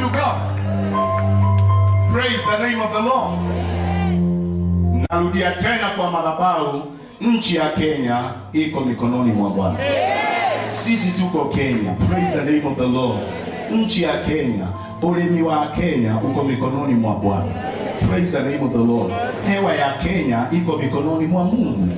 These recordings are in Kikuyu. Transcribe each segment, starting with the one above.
To God. Praise the name of the Lord. Narudia tena kwa madhabahu, nchi ya Kenya iko mikononi mwa Bwana. Sisi tuko Kenya. Praise the name of the Lord. Nchi ya Kenya, ulimi wa Kenya uko mikononi mwa Bwana. Praise the name of the Lord. Hewa ya Kenya iko mikononi mwa Mungu.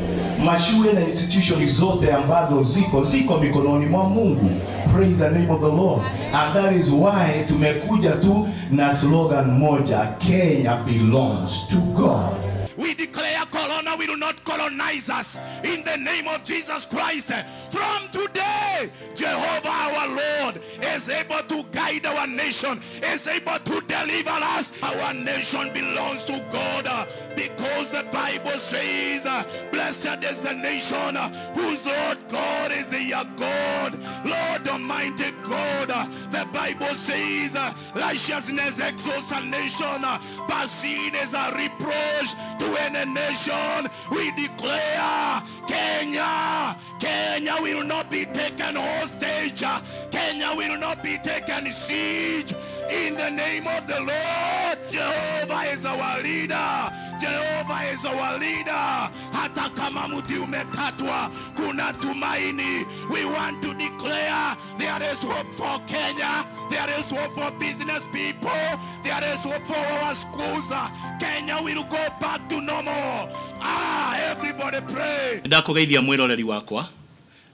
Mashule na institution zote ambazo ziko mikononi mwa Mungu. Praise the name of the Lord. And that is why tumekuja tu na slogan moja, Kenya belongs to God. We declare Corona will not colonize us in the name of Jesus Christ. From today, Jehovah our Lord is able to guide our nation, is able to deliver us. Our nation belongs to God because the Bible says, "Blessed is the nation whose Lord God is the God, Lord Almighty God." The Bible says, "Righteousness exalts a nation, but sin is a reproach to any nation." We declare Kenya, Kenya will not be taken hostage. Kenya will not be taken siege. In the name of the Lord, Jehovah is our leader. Jehovah is our leader. Hata kama mti umekatwa, kuna tumaini. We want to declare there is hope for Kenya. There is hope for business people. There is hope for our schools. Kenya will go back to normal. Ah, everybody pray. Ndakũgeithia mwĩroreri wakwa,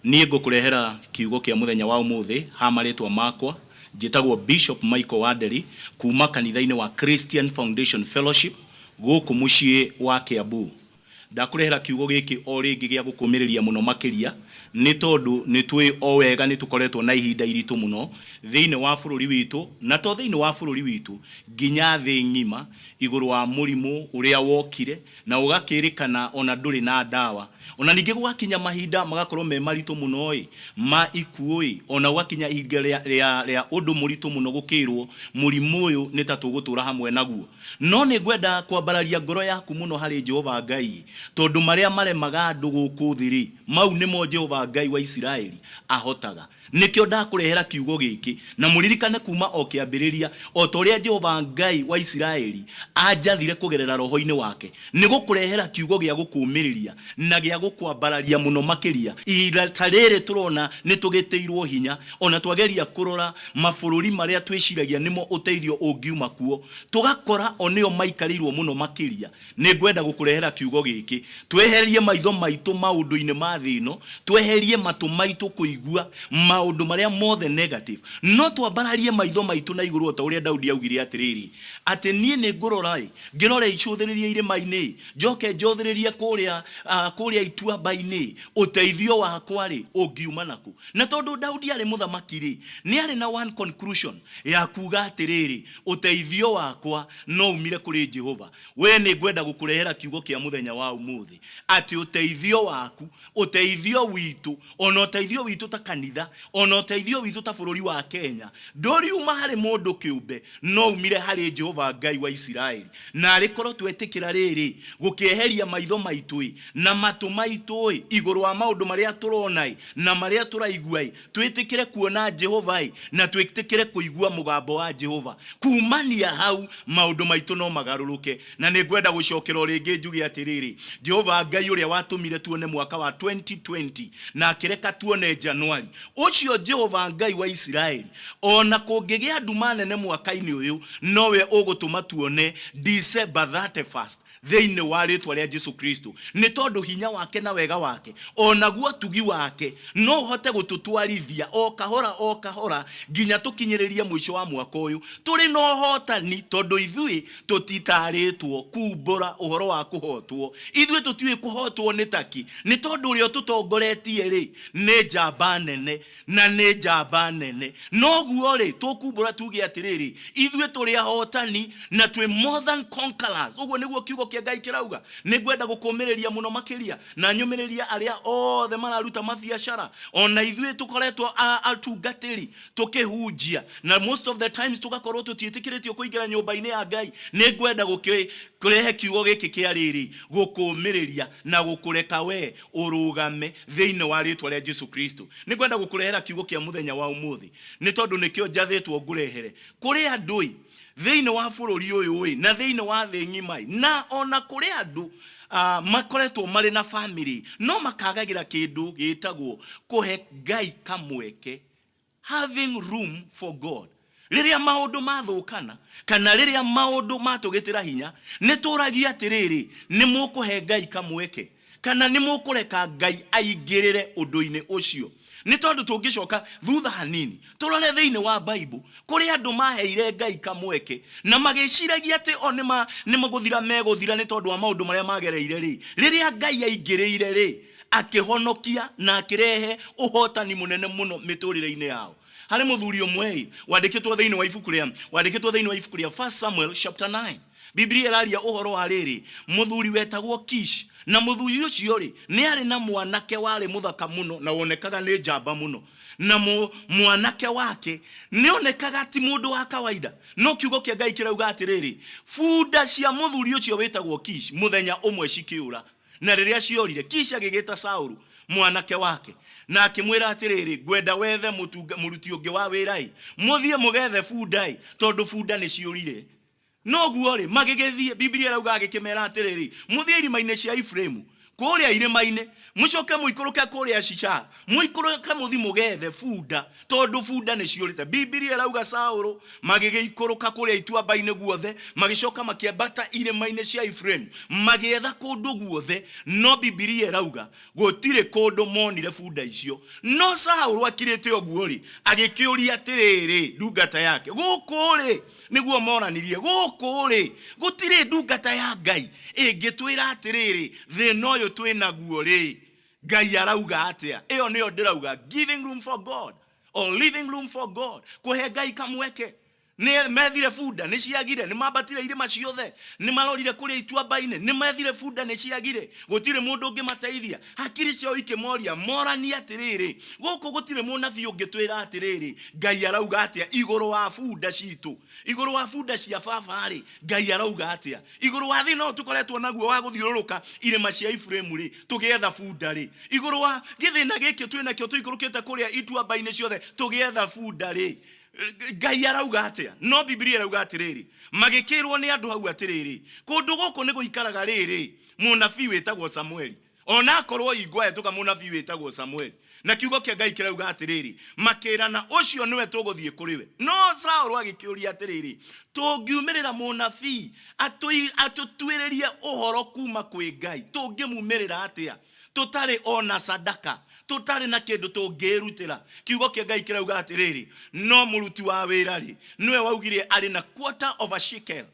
niĩ ngũkũrehera kiugo kĩa mũthenya wa ũmũthĩ. Ha marĩtwa makwa njĩtagwo Bishop Michael Wanderi kuma kanitha-inĩ wa Christian Foundation Fellowship gũkũ mũciĩ wa Kiambu. Ndakũrehera kiugo gĩkĩ o rĩngĩ gĩa gũkũmĩrĩria mũno makĩria, nĩ tondũ nĩ twĩ o wega nĩ tũkoretwo na ihinda iritũ mũno thĩinĩ wa bũrũri witũ, na to thĩinĩ wa bũrũri witũ, nginya thĩ ng'ima, igũrũ wa mũrimũ ũrĩa wokire na ũgakĩrĩkana ona ndũrĩ na ndawa. Ona ningĩ gũgakinya mahinda magakorwo me maritũ mũno ĩ ma ikuũ ĩ, ona gũgakinya ihinda rĩa ũndũ mũritũ mũno gũkĩrwo mũrimũ ũyũ nĩ ta tũgũtũra hamwe naguo. No nĩ ngwenda kwambararia ngoro yaku mũno harĩ Jehova Ngai, tondũ marĩa maremaga andũ gũkũ thĩ rĩ, mau nĩmo Jehova Ngai wa Isiraeli ahotaga. Nĩkĩo ndakũrehera kiugo gĩkĩ, na mũririkane kuma o kĩambĩrĩria, o ta ũrĩa Jehova Ngai wa Isiraeli anjathire kũgerera roho-inĩ wake nĩ gũkũrehera kiugo gĩa gũkũmĩrĩria na gĩa gũkwambararia mũno makĩria. Ihinda ta rĩrĩ tũrona nĩ tũgĩtĩirwo hinya, ona twageria kũrora mabũrũri marĩa twĩciragia nĩmo ũteithio ũngiuma kuo, tũgakora o nĩo maikarĩirwo mũno makĩria. Nĩ ngwenda gũkũrehera kiugo gĩkĩ tweherie maitho maitũ maũndũ-inĩ ma thĩ ĩno, tweherie matũ maitũ kũigua maũndũ marĩa mothe negative, no twambararie maitho maitũ na igũrũ, o ta ũrĩa Daudi augire atĩrĩrĩ, atĩ niĩ nĩ ngũrora ĩ, ngĩrore icũthĩrĩrie irĩma-inĩ, njoke njothĩrĩrie kũrĩa ituamba-inĩ, ũteithio wakwa rĩ ũngiuma naku? Na tondũ Daudi arĩ mũthamaki rĩ, nĩ arĩ na one conclusion ya kuga atĩrĩrĩ, ũteithio wakwa no umire kũrĩ Jehova. We nĩ ngwenda gũkũrehera kiugo kĩa mũthenya wa ũmũthĩ atĩ ũteithio waku, ũteithio witũ, ona ũteithio witũ ta kanitha, ona ũteithio witũ ta bũrũri wa Kenya, ndũriuma harĩ mũndũ kĩũmbe, no umire harĩ Jehova Ngai wa Isiraeli. Na arĩ korwo twetĩkĩra rĩrĩ gũkĩeheria maitho maitũ ĩ na matũ maitũ ĩ igũrũ wa maũndũ marĩa tũrona ĩ na marĩa tũraigua ĩ, twĩtĩkĩre kuona Jehova ĩ na twĩtĩkĩre kũigua mũgambo wa Jehova, kumania hau maũndũ maitũ no magarũrũke. Na nĩ ngwenda gũcokera o rĩngĩ njuge atĩrĩrĩ, Jehova Ngai ũrĩa watũmire tuone mwaka wa 2020 na akĩreka tuone Januari ũcio, Jehova Ngai wa Isiraeli, ona kũngĩgĩa nduma nene mwaka-inĩ ũyũ, nowe ũgũtũma tuone December 31st thĩinĩ wa rĩtwa rĩa Jesu Kristo, nĩ tondũ hinya wake na wega wake onaguo tugi wake no ũhote gũtũtwarithia o kahora o kahora nginya tũkinyĩrĩrie mũico wa mwaka ũyũ tũrĩ na ũhotani, tondũ ithuĩ tũtitarĩtwo kumbũra ũhoro wa kũhotwo. Ithuĩ tũtiũĩ kũhotwo nĩ taki, nĩ tondũ ũrĩa ũtũtongoretie rĩ nĩ njamba nene na nĩ njamba nene. Noguo rĩ tũkumbũra tuge atĩrĩrĩ, ithuĩ tũrĩ ahotani na twĩ more than conquerors. Ũguo nĩguo kiugo kĩa Ngai kĩrauga. Nĩ ngwenda gũkũmĩrĩria mũno makĩria na nyũmĩrĩria arĩa othe mararuta mabiacara, ona ithuĩ tũkoretwo atungatĩri tũkĩhunjia, na most of the times tũgakorwo tũtiĩtĩkĩrĩtio kũingĩra nyũmba-inĩ ya Ngai. Nĩ ngwenda kũrehe kiugo gĩkĩ kĩa rĩrĩ gũkũmĩrĩria na gũkũreka we ũrũge. ũrũgame thĩinĩ wa rĩtwa rĩa Jesu Kristo. Nĩ ngwenda gũkũrehera kiugo kĩa mũthenya wa ũmũthĩ nĩ tondũ nĩkĩo njathĩtwo ngũrehere. Kũrĩ andũ-ĩ thĩinĩ wa bũrũri ũyũ-ĩ na thĩinĩ wa thĩ ng'ima-ĩ, na ona kũrĩ andũ makoretwo marĩ na famĩlĩ no makagagĩra kĩndũ gĩtagwo kũhe Ngai kamweke, having room for God. Rĩrĩa maũndũ mathũkana kana rĩrĩa maũndũ matũgĩtĩra hinya, nĩ tũragia atĩrĩrĩ, nĩ mũkũhe Ngai kamweke kana nĩ mũkũreka Ngai aingĩrĩre ũndũ-inĩ ũcio? Nĩ tondũ tũngĩcoka thutha hanini tũrore thĩinĩ wa Bible, kũrĩ andũ maheire Ngai kamweke na magĩciragia atĩ o nĩ gũthira megũthira nĩ tondũ wa maũndũ marĩa magereire rĩ, rĩrĩa Ngai aingĩrĩire rĩ, akĩhonokia na akĩrehe ũhotani mũnene mũno mĩtũrĩre-inĩ yao. Harĩ mũthuri ũmwe-ĩ, wandĩkĩtwo thĩinĩ wa ibuku rĩa wandĩkĩtwo thĩinĩ wa ibuku rĩa 1 Samuel chapter 9. Biblia ĩraria ũhoro wa rĩrĩ, mũthuri wetagwo Kish, na mũthuri ũcio-rĩ, nĩ arĩ na mwanake warĩ mũthaka mũno na wonekaga nĩ njamba mũno. Na mwanake wake nĩ onekaga ti mũndũ wa kawaida. No kiugo kĩa Ngai kĩrauga atĩrĩrĩ, bunda cia mũthuri ũcio wĩtagwo Kish mũthenya ũmwe cikĩũra. Na rĩrĩa ciorire, Kishi agĩgĩta Saulu, mwanake wake, na akĩmwĩra atĩrĩrĩ, Ngwenda wethe mũruti ũngĩ wa wĩra-ĩ, mũthiĩ mũgethe bunda-ĩ, tondũ bunda nĩciũrire. Noguo-rĩ, magĩgĩthiĩ, Bibilia ĩrauga agĩkĩmera atĩrĩrĩ, Mũthiĩ irĩma-inĩ cia Efiraimu, kũrĩa irĩma-inĩ, mũcoke mũikũrũke kũrĩa Shisha, mũikũrũke mũthiĩ mũgethe bunda, tondũ bunda nĩciũrĩte. Bibilia ĩrauga Saũlũ magĩgĩikũrũka kũrĩa ituamba-inĩ guothe, magĩcoka makĩambata irĩma-inĩ cia Efiraimu, magĩetha kũndũ guothe, no Bibilia ĩrauga gũtirĩ kũndũ monire bunda icio. No Saũlũ akirĩte ũguo-rĩ, agĩkĩũria atĩrĩrĩ ndungata yake, gũkũ-rĩ, nĩguo moranirie, gũkũ-rĩ, gũtirĩ ndungata ya Ngai ĩngĩtwĩra atĩrĩrĩ, thĩna ũyũ twĩ naguo-rĩ, Ngai arauga atĩa? Ĩyo nĩyo ndĩrauga, giving room for God or leaving room for God, kũhe Ngai kamweke. Nĩ methire bunda nĩ ciagire, nĩ mambatire irĩma ciothe, nĩ marorire kũrĩa ituamba-inĩ, nĩ methire bunda nĩ ciagire, gũtirĩ mũndũ ũngĩmateithia. Hakiri ciao ikĩmoria, moranie atĩrĩrĩ, gũkũ gũtirĩ mũnabii ũngĩtwĩra atĩrĩrĩ, Ngai arauga atĩa igũrũ wa bunda citũ, igũrũ wa bunda cia baba-rĩ, Ngai arauga atĩa? Igũrũ wa thĩna ũyũ tũkoretwo naguo wa gũthiũrũrũka irĩma cia Efiraimu-rĩ, tũgĩetha bunda-rĩ, igũrũ wa gĩthĩna gĩkĩ twĩ nakĩo tũikũrũkĩte kũrĩa ituamba-inĩ ciothe tũgĩetha bunda-rĩ, Ngai arauga atĩa? No Bibilia ĩrauga atĩrĩrĩ, magĩkĩrwo nĩ andũ hau atĩrĩrĩ, kũndũ gũkũ nĩ gũikaraga rĩrĩ mũnabii wĩtagwo Samueli. Ona akorwo ingwahĩtũka mũnabii wĩtagwo Samueli. Na kiugo kĩa Ngai kĩrauga atĩrĩrĩ, makĩrana, ũcio nĩwe tũgũthiĩ kũrĩ we. No Saũlũ agĩkĩũria atĩrĩrĩ, tũngiumĩrĩra mũnabii atũtuĩrĩrie ũhoro kuma kwĩ Ngai, tũngĩmumĩrĩra atĩa tũtarĩ ona sadaka, tũtarĩ na kĩndũ tũngĩĩrutĩra? Kiugo kĩa Ngai kĩrauga atĩrĩrĩ, no mũruti wa wĩra-rĩ, nĩwe waugire arĩ na quarter of a shekel.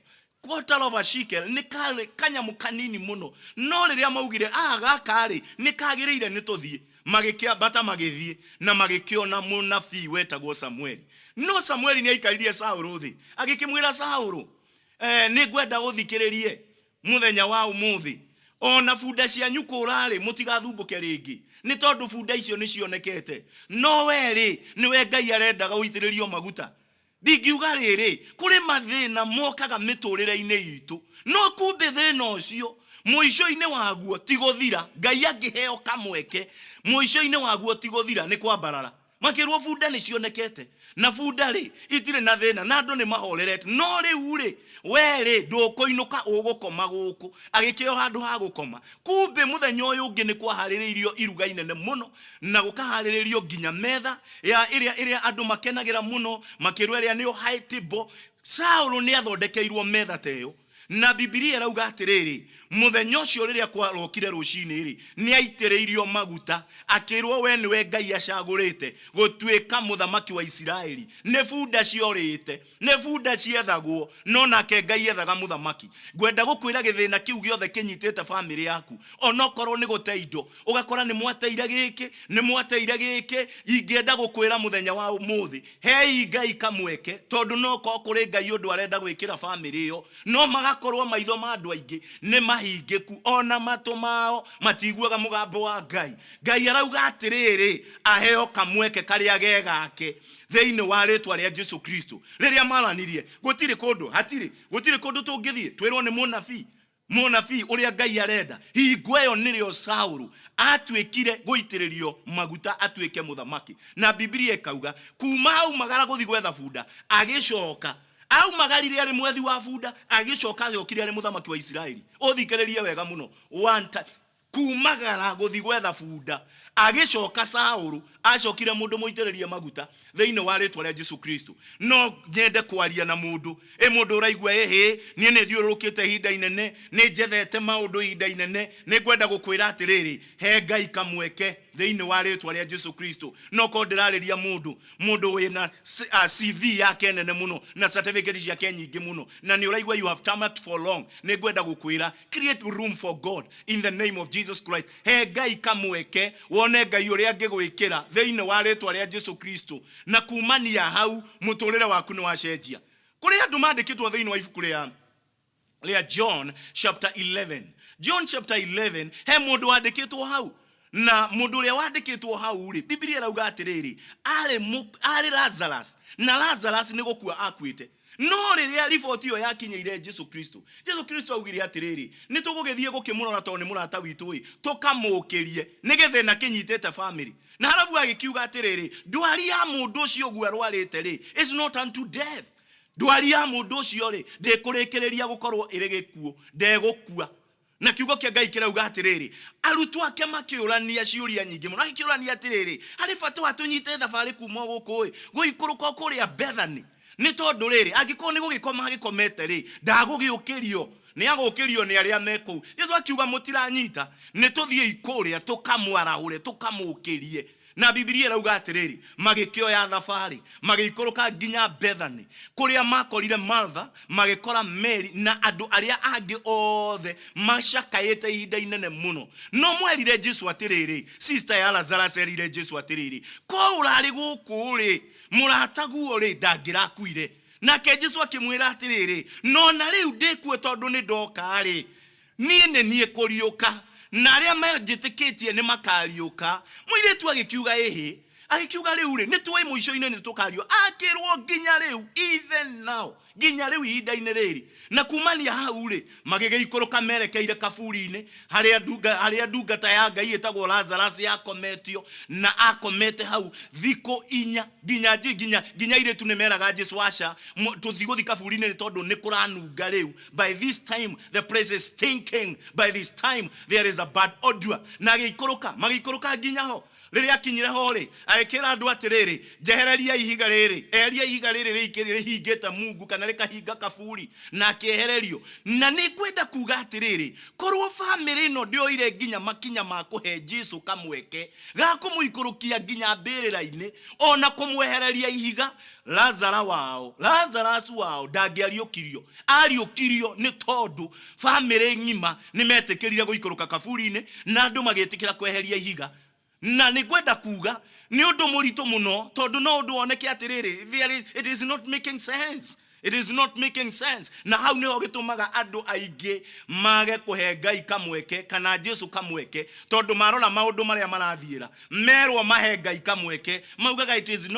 Quarter of a shekel nĩ karĩ kanyamũ kanini mũno, no rĩrĩa maugire ah, gaka-rĩ nĩ kagĩrĩire nĩ tũthiĩ, magĩkĩambata magĩthiĩ na magĩkĩona mũnabii wetagwo Samueli. No Samueli nĩ aikaririe Saũlũ thĩ agĩkĩmwĩra, Saũlũ, nĩ ngwenda ũthikĩrĩrie mũthenya wa ũmũthĩ, ona bunda cianyu kũra-rĩ, mũtigathumbũke rĩngĩ, nĩ tondũ bunda icio nĩ cionekete. No we-rĩ, nĩwe Ngai arendaga ũitĩrĩrio maguta. Ndingiuga rĩrĩ, kũrĩ mathĩna mokaga mĩtũrĩre-inĩ itũ, no kumbĩ thĩna ũcio mũico-inĩ waguo ti gũthira. Ngai angĩheo kamweke mũico-inĩ waguo ti gũthira, nĩ kwambarara. Makĩrwo bunda nĩ cionekete, na bunda rĩ itirĩ na thĩna, na andũ nĩ mahorerete, no rĩu rĩ we rĩ ndũkũinũka, ũgũkoma gũkũ. Agĩkĩo handũ ha gũkoma. Kumbĩ mũthenya ũyũ ũngĩ nĩ kwaharĩrĩirio iruga inene mũno, na gũkaharĩrĩrio nginya metha ya ĩrĩa ĩrĩa andũ makenagĩra mũno, makĩrwo ĩrĩa nĩyo high table. Saũlũ nĩ athondekeirwo metha ta ĩyo, na Bibilia ĩrauga atĩrĩrĩ, mũthenya ũcio rĩrĩa kwarokire rũcinĩ-rĩ, nĩ aitĩrĩirio maguta, akĩrwo we nĩwe Ngai acagũrĩte gũtuĩka mũthamaki wa Isiraeli. Nĩ bunda ciorĩte, Nĩ bunda ciethagwo, no nake Ngai ethaga mũthamaki. Ngwenda gũkwĩra gĩthĩna kĩu gĩothe kĩnyitĩte famĩlĩ yaku, onokorwo nĩ gũte indo, ũgakora nĩ mwateire gĩkĩ, nĩ mwateire gĩkĩ, ingĩenda gũkwĩra mũthenya wa ũmũthĩ, hei Ngai kamweke, tondũ no korwo kũrĩ Ngai ũndũ arenda gwĩkĩra famĩlĩ ĩyo, no magakorwo maitho ma andũ aingĩ nĩ mahingĩku, ona matũ mao matiiguaga mũgambo wa Ngai. Ngai arauga atĩrĩrĩ, aheo kamweke karĩa ge gake. Thĩinĩ wa rĩtwa rĩa Jesu Kristo. Rĩrĩa maranirie, gũtirĩ kũndũ, hatirĩ, gũtirĩ kũndũ tũngĩthiĩ twĩrwo nĩ mũnabii. Mũnabii ũrĩa Ngai arenda. Hingo ĩyo nĩrĩo Saulu atuĩkire gũitĩrĩrio maguta atuĩke mũthamaki. Na Bibilia ĩkauga, kuma aumagara gũthiĩ gwetha bunda, agĩcoka. Aumagarire arĩ mwethi wa bunda, agĩcoka agĩokire arĩ mũthamaki wa Isiraeli. Ũthikĩrĩrie wega mũno. One time. Kumagara gũthiĩ gwetha bunda, agĩcoka Saũlũ acokire mũndũ mũitĩrĩrie maguta thĩinĩ wa rĩtwa rĩa Jesu Kristo. No nyende kwaria na mũndũ, ĩ mũndũ ũraigua ĩhĩ, niĩ nĩ thiũrũrũkĩte ihinda inene, nĩ njethete maũndũ ihinda inene, nĩ ngwenda gũkwĩra atĩrĩrĩ, he Ngai kamweke thĩinĩ wa rĩtwa rĩa Jesu Kristo. No korwo ndĩrarĩria mũndũ, mũndũ wĩna CV yake nene mũno na certificate ciake nyingĩ mũno, na nĩ ũraigua you have tarmacked for long, nĩ ngwenda gũkwĩra create room for God in the name of Jesus Christ. He Ngai kamweke wone Ngai ũrĩa angĩgwĩkĩra thĩinĩ wa rĩtwa rĩa Jesu Kristo, na kumania hau mũtũrĩre waku nĩ wacenjia. Kũrĩ andũ mandĩkĩtwo thĩinĩ wa ibuku rĩa John chapter 11. John chapter 11 he mũndũ wandĩkĩtwo hau, na mũndũ ũrĩa wandĩkĩtwo hau rĩ, Biblia ĩrauga atĩrĩrĩ, arĩ Lazarus, na Lazarus nĩ gũkua akuĩte. No rĩrĩa riboti ĩyo yakinyĩire Jesu Kristo, Jesu Kristo augire atĩrĩrĩ, nĩ tũgũgĩthiĩ gũkĩmũrora tondũ nĩ mũrata witũ ĩ, tũkamũkĩrie nĩ gĩthĩna kĩnyitĩte family. Na harabu agĩkiuga atĩrĩrĩ, ndwari ya mũndũ ũcio ũguo arwarĩte rĩ, is not unto death. Ndwari ya mũndũ ũcio rĩ, ndĩkũrĩkĩrĩria gũkorwo ĩrĩ gĩkuũ, ndegũkua. Na kiugo kĩa Ngai kĩrauga atĩrĩrĩ, arutwo ake makĩũrania ciũria nyingĩ mũno, agĩkĩũrania atĩrĩrĩ, harĩ bata wa tũnyite thabarĩ kuma gũkũ ĩ, gũikũrũka kũrĩa Bethany, nĩ tondũ rĩrĩ, angĩkorwo nĩ gũgĩkoma agĩkomete rĩ, ndagũgĩũkĩrio, nĩ agũkĩrio nĩ arĩa me kũu. Jesu akiuga mũtiranyita, nĩ tũthiĩi kũrĩa tũkamwarahũre, tũkamũkĩrie. Na Bibilia ĩrauga atĩrĩrĩ, magĩkĩoya thabarĩ, magĩikũrũka nginya Bethany, kũrĩa makorire Martha, magĩkora Mary na andũ arĩa angĩ othe macakaĩte ihinda inene mũno. No mwerire Jesu atĩrĩrĩ, sister ya Lazarus erire Jesu atĩrĩrĩ, ko ũrarĩ gũkũ rĩ, mũrataguo rĩ, ndangĩrakuire. Nake Jesu akĩmwĩra atĩrĩrĩ, no na rĩu ndĩkuo tondũ nĩ ndoka rĩ, niĩ nĩ niĩ kũriũka, na arĩa manjĩtĩkĩtie nĩ makariũka. Mũirĩtu agĩkiuga ĩhĩ, agĩkiuga rĩu rĩ, nĩ tũĩ mũico-inĩ nĩ tũkariũka. Akĩrwo nginya rĩu, even now, nginya rĩu ihinda-inĩ rĩrĩ. Na kumania hau rĩ, magĩgĩikũrũka merekeire kaburi-inĩ, harĩa ndungata ya Ngai ĩtagwo Lazarus yakometio, na akomete hau thikũ inya, nginya nginya nginya airĩtu nĩ meraga Jesu aca, tũtigũthiĩ kaburi-inĩ nĩ tondũ nĩ kũranunga rĩu. By this time the place is stinking, by this time there is a bad odor. Na agĩikũrũka, magĩikũrũka nginya ho. Rĩrĩa akinyire ho rĩ, agĩkĩra andũ atĩrĩrĩ, njehereria ihiga rĩrĩ, eheria ihiga rĩrĩ rĩhingĩte mungu kana rĩkahinga kaburi, na akĩehererio. Na nĩ ngwenda kuga atĩrĩrĩ, korwo famĩlĩ ĩno ndĩoire nginya makinya ma kũhe Jesu kamweke ga kũmũikũrũkia nginya mbĩrĩra-inĩ, ona kũmwehereria ihiga, Lazara wao, Lazarus wao ndangĩariũkirio. Ariũkirio nĩ tondũ famĩlĩ ng'ima nĩ metĩkĩrire gũikũrũka kaburi-inĩ na andũ magĩtĩkĩra kweheria ihiga. Na nĩ ngwenda kuga nĩ ũndũ mũritũ mũno, tondũ no ũndũ woneke atĩrĩrĩ, it is not making sense. It is not making sense. Na hau nĩho gĩtũmaga andũ aingĩ mage kũhe Ngai kamweke kana Jesu kamweke, tondũ marora maũndũ marĩa marathiĩra, merwo mahe Ngai kamweke, maugaga it is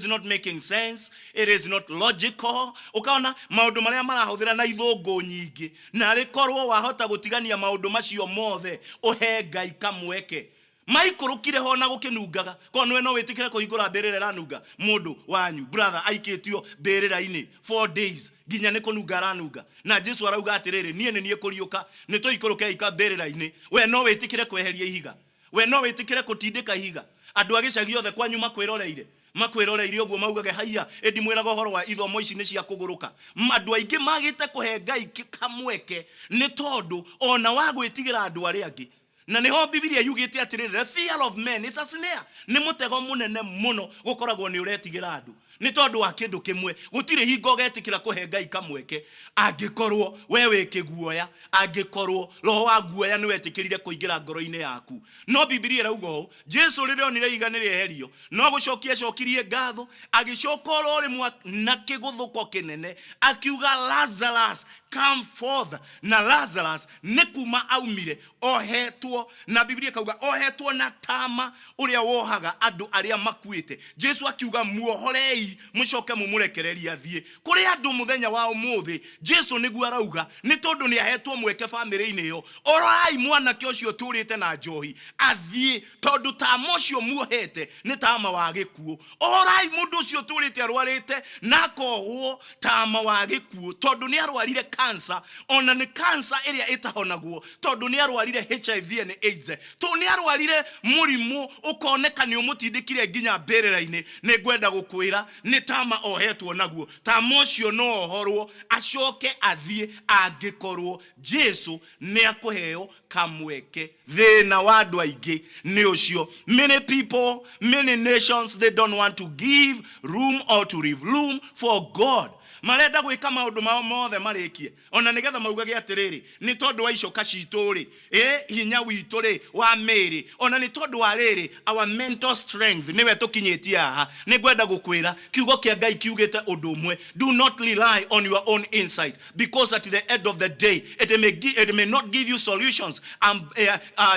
not making sense, it is not logical. Ũkaona maũndũ marĩa marahũthĩra na ithũngũ nyingĩ, na rĩkorwo wahota gũtigania maũndũ macio mothe ũhe Ngai kamweke. Maikũrũkire ho na gũkĩnungaga. Korwo nĩwe no wĩtĩkĩre kũhingũra mbĩrĩra ĩranunga, mũndũ wanyu brother aikĩtio mbĩrĩra-inĩ 4 days nginya nĩ kũnunga aranunga, na Jesu arauga atĩrĩrĩ, niĩ nĩ niĩ kũriũka, nĩ tũikũrũke ika mbĩrĩra-inĩ. We no wĩtĩkĩre kweheria ihiga? We no wĩtĩkĩre gũtindĩka ihiga? Andũ a gĩcagi othe kwanyu makwĩroreire, makwĩroreire ũguo maugage haiya, ĩndi mwĩraga ũhoro wa ithomo ici nĩ cia kũgũrũka. Andũ aingĩ magĩte kũhe Ngai kamweke nĩ tondũ ona wa gwĩtigĩra andũ arĩa angĩ. Na nĩho Bibilia yugĩte atĩrĩrĩ, the fear of men is a snare. Nĩ mũtego mũnene mũno gũkoragwo nĩ ũretigĩra andũ nĩ tondũ wa kĩndũ kĩmwe. Gũtirĩ hingo ũgetĩkĩra kũhe Ngai kamweke angĩkorwo we wĩ kĩguoya, angĩkorwo roho wa guoya nĩ wetĩkĩrire kũingĩra ngoro-inĩ yaku. No Bibilia ĩrauga ũũ, Jesu rĩrĩa onire ihiga nĩ rĩeherio, no gũcokia acokirie ngatho, agĩcoka oro rĩmwe na kĩgũthũko kĩnene akiuga, Lazarus come forth. Na Lazarus nĩ kuma aumire ohetwo, na Bibilia ĩkauga ohetwo na tama ũrĩa wohaga andũ arĩa makuĩte. Jesu akiuga muohorei Muohei mucoke mumurekererie athiĩ. Kũrĩ andũ mũthenya wa ũmũthĩ Jesu nĩguo arauga, nĩ tondũ nĩ ahetwo mweke famĩlĩ-inĩ ĩyo, ororai mwanake ũcio ũtũrĩte na njohi athiĩ, tondũ tama ũcio muohete nĩ tama wa gĩkuũ. Orai mũndũ ũcio ũtũrĩte arwarĩte na akohwo tama wa gĩkuũ, tondũ nĩ arwarire cancer, ona nĩ cancer ĩrĩa ĩtahonagwo, tondũ nĩ arwarire HIV and AIDS, tondũ nĩ arwarire mũrimũ ũkoneka nĩ ũmũtindĩkire nginya mbĩrĩra-inĩ. Nĩ ngwenda gũkwĩra nĩ tama ohetwo naguo. Tama ũcio no ohorwo acoke athiĩ angĩkorwo Jesu nĩ akũheo kamweke. Thĩna wa andũ aingĩ nĩ ũcio. Many people, many nations, they don't want to give room or to leave room for God. Marenda gwĩka maũndũ mao mothe marĩkie, ona nĩgetha maugage atĩrĩrĩ, nĩ tondũ wa icoka citũ-rĩ, ĩ hinya witũ-rĩ wa mĩĩrĩ, ona nĩ tondũ wa rĩrĩ, our mental strength nĩwe tũkinyĩtie haha. Nĩ ngwenda gũkwĩra kiugo kĩa Ngai kiugĩte ũndũ ũmwe, do not rely on your own insight, because at the end of the day it may not give you solutions,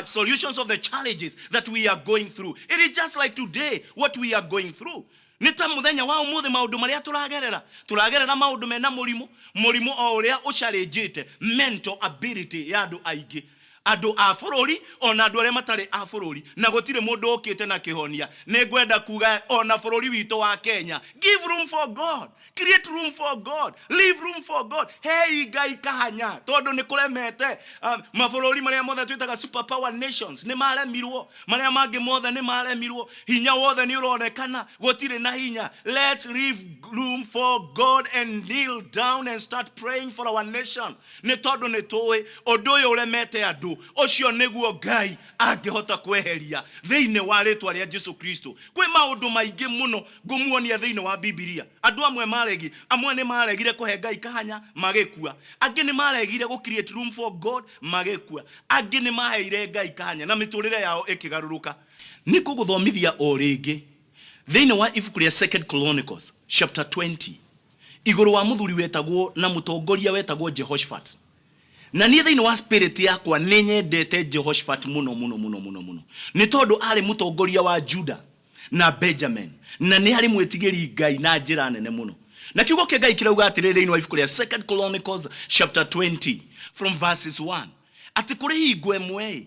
solutions of the challenges that we are going through. It is just like today what we are going through. Nĩ ta mũthenya wa ũmũthĩ maũndũ marĩa tũragerera, tũragerera maũndũ mena mũrimũ, mũrimũ o ũrĩa ũcarĩnjĩte mental ability ya andũ aingĩ, andũ a bũrũri ona andũ arĩa matarĩ a bũrũri, na gũtirĩ mũndũ ũkĩte na kĩhonia. Nĩ ngwenda kuga ona bũrũri witũ wa Kenya, give room for God, create room for God, leave room for God. Hei Ngai kahanya, tondũ nĩ kũremete. Mabũrũri marĩa mothe twĩtaga super power nations nĩ maremirwo, marĩa mangĩ mothe nĩ maremirwo, hinya wothe nĩ ũronekana gũtirĩ na hinya. Let's leave room for God and kneel down and start praying for our nation, nĩ tondũ nĩ tũĩ ũndũ ũyũ ũremete andũ, ũcio nĩguo Ngai angĩhota kweheria thĩinĩ wa rĩtwa rĩa Jesu Kristo. Kwĩ maũndũ maingĩ mũno ngũmuonia thĩinĩ wa Bibilia. Andũ amwe maregi, amwe nĩ maregire kũhe Ngai kahanya magĩkua, angĩ nĩ maregire gũ create room for God magĩkua, angĩ nĩ maheire Ngai kahanya na mĩtũrĩre yao ĩkĩgarũrũka. Nĩ ngũgũthomithia o rĩngĩ thĩinĩ wa ibuku rĩa Second Chronicles chapter 20 igũrũ wa mũthuri wetagwo na mũtongoria wetagwo Jehoshaphat. Na niĩ thĩinĩ wa spirit yakwa nĩ nyendete Jehoshaphat mũno mũno mũno mũno mũno, nĩ tondũ arĩ mũtongoria wa Juda na Benjamin, na nĩ arĩ mwĩtigĩri Ngai na njĩra nene mũno. Na kiugo kĩa Ngai kĩrauga atĩrĩ thĩinĩ wa ibuku rĩa Second Chronicles chapter 20 from verses 1, atĩ kũrĩ hingo ĩmwe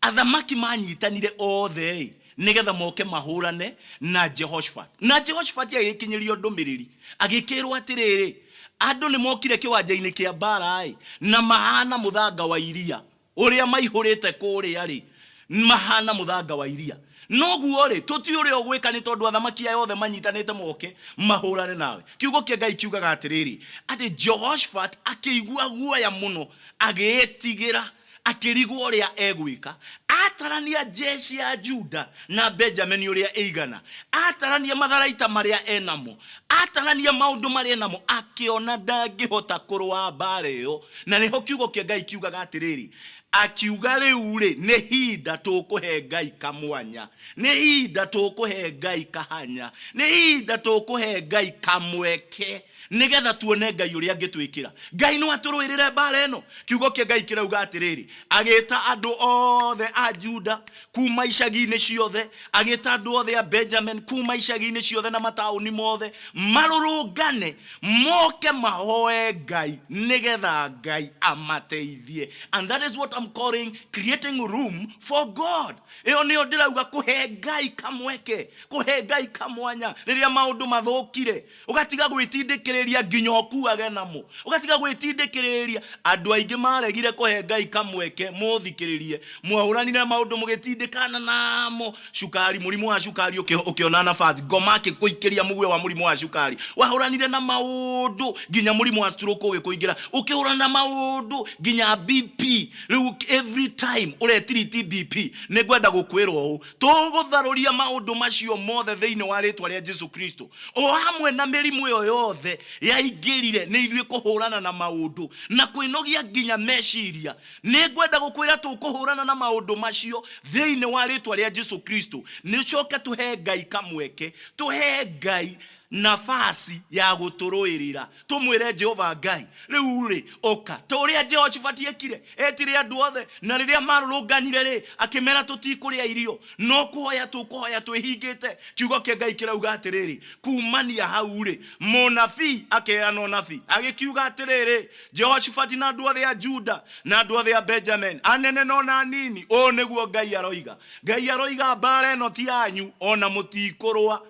athamaki manyitanire othe nĩgetha moke mahũrane na Jehoshaphat. Na Jehoshaphat agĩkinyĩrio ndũmĩrĩri, agĩkĩrwo atĩrĩrĩ, andũ nĩ mokire kĩwanja-inĩ kĩa mbara na mahana mũthanga wa iria ũrĩa maihũrĩte kũrĩa rĩ, mahana mũthanga wa iria. Noguo rĩ, tũti ũrĩa ũgwĩka, nĩ tondũ athamaki aya othe manyitanĩte moke mahũrane nawe. Kiugo kĩa Ngai kiugaga atĩrĩrĩ, atĩ Jehoshaphat akĩigua guoya mũno, agĩĩtigĩra, akĩrigwo ũrĩa egwĩka. Atarania jeshi ya Juda na Benjamin ũrĩa ĩigana, atarania matharaita marĩa enamo, atarania maũndũ marĩa enamo, akĩona ndangĩhota kũrũa mbara ĩyo. Na nĩho kiugo kĩa Ngai kiugaga atĩrĩrĩ, akiuga rĩu rĩ, nĩ hinda tũkũhe Ngai kamwanya, nĩ hinda tũkũhe Ngai kahanya, nĩ hinda tũkũhe Ngai kamweke, nĩgetha tuone Ngai ũrĩa angĩtwĩkĩra. Ngai no atũrũĩrĩre mbara ĩno. Kiugo kĩa Ngai kĩrauga atĩrĩrĩ, agĩta andũ othe a Juda kuma icagi-inĩ ciothe, agĩta andũ othe a Benjamin kuma icagi-inĩ ciothe na mataũni mothe, marũrũngane moke mahoe Ngai nĩgetha Ngai amateithie. And that is what I'm calling creating room for God. Ĩyo nĩyo ndĩrauga kũhe Ngai kamweke, kũhe Ngai kamwanya rĩrĩa maũndũ mathũkire, ũgatiga gwĩtindĩkĩrĩria nginya ũkuage namo, ũgatiga gwĩtindĩkĩrĩria. Andũ aingĩ maregire kũhe Ngai kamweke. Mũthikĩrĩrie, mwahũranire maũndũ mũgĩtindĩkana namo, cukari, mũrimũ wa cukari ũkĩona nabathi, ngoma akĩkũikĩria mũguĩ wa mũrimũ wa cukari, wahũranire na maũndũ nginya mũrimũ wa stroke ũgĩkũingĩra, ũkĩhũrana na maũndũ nginya BP. Rĩu every time ũretiriti BP. Nĩ ngwenda gũkwĩra ũũ, tũgũtharũria maũndũ macio mothe thĩinĩ wa rĩtwa rĩa Jesu Kristo, o hamwe na mĩrimũ ĩyo yothe yaingĩrire nĩ ithuĩ kũhũrana na maũndũ na kwĩnogia nginya meciria. Nĩ ngwenda gũkwĩra tũkũhũrana na maũndũ macio thĩinĩ wa rĩtwa rĩa Jesu Kristo. Nĩ coke tũhe Ngai kamweke, tũhe Ngai Nafasi ya gũtũrũĩrĩra. Tũmwĩre Jehova Ngai, rĩu rĩ, ũka. Ta ũrĩa Jehoshafati ekire, etire andũ othe, na rĩrĩa marũrũnganire rĩ, akĩmera tũtikũrĩa irio, no kũhoya tũkũhoya twĩhingĩte. Kiugo kĩa Ngai kĩrauga atĩrĩrĩ, kumania hau rĩ, mũnabii akĩheana ũnabii, agĩkiuga atĩrĩrĩ, Jehoshafati na andũ othe a Juda, na andũ othe a Benjamin, anene na ona anini, ũũ nĩguo Ngai aroiga. Ngai aroiga mbara ĩno ti yanyu, ona mũtikũrũa.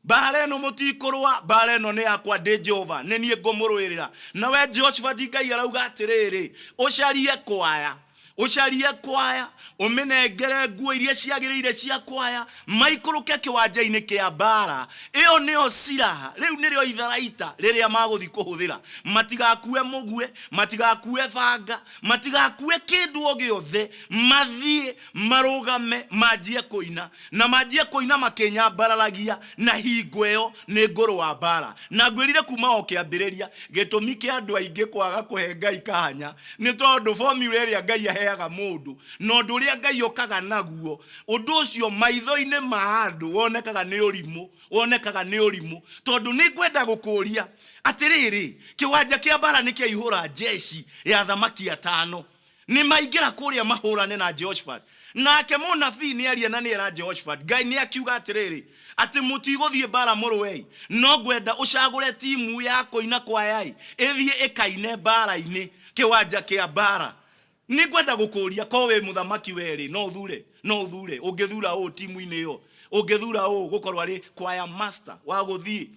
Mbaara ĩno mũtikũrũa, mbaara ĩno nĩ yakwa ndĩ Jehova, nĩ niĩ ngũmũrũĩrĩra. Nawe Jehoshafati Ngai arauga atĩrĩrĩ, ũcarie kwaya, ũcarie kwaya, ũmĩnengere nguo iria ciagĩrĩire cia kwaya, maikũrũke kĩwanja-inĩ kĩa mbaara. Ĩyo nĩyo silaha, rĩu nĩrĩo itharaita rĩrĩa magũthiĩ kũhũthĩra. Matigakue mũguĩ, matigakue banga, matigakue kĩndũ o gĩothe, mathiĩ marũgame manjie kũina na manjie kũina makĩnyambararagia na hingo ĩyo nĩ ngũrũa mbara. Na ngwĩrire kuma o kĩambĩrĩria, gĩtũmi kĩa andũ aingĩ kwaga kũhe Ngai kanya nĩ tondũ formula ĩrĩa Ngai aheaga mũndũ na ũndũ ũrĩa Ngai okaga naguo, ũndũ ũcio maitho-inĩ ma andũ wonekaga nĩ ũrimũ, wonekaga nĩ ũrimũ. Tondũ nĩ ngwenda gũkũria atĩrĩrĩ, kĩwanja kĩa mbara nĩ kĩaihũra jeshi ya athamaki atano. Nĩ maingĩra kũrĩa mahũrane na Jehoshaphat. Nake mũnabii nĩ aria na nĩ era Jehoshaphat, Ngai nĩ akiuga atĩrĩrĩ, atĩ mũtigũthiĩ mbara mũrũei, no ngwenda ũcagũre timu ya kũina kwayai ĩthiĩ ĩkaine mbara-inĩ kĩwanja kĩa mbara. Nĩ ngwenda gũkũria, ko wĩ mũthamaki werĩ, no ũthure? No ũthure? Ũngĩthura ũũ timu-inĩ ĩyo? Ũngĩthura ũũ gũkorwo arĩ choir master wa gũthiĩ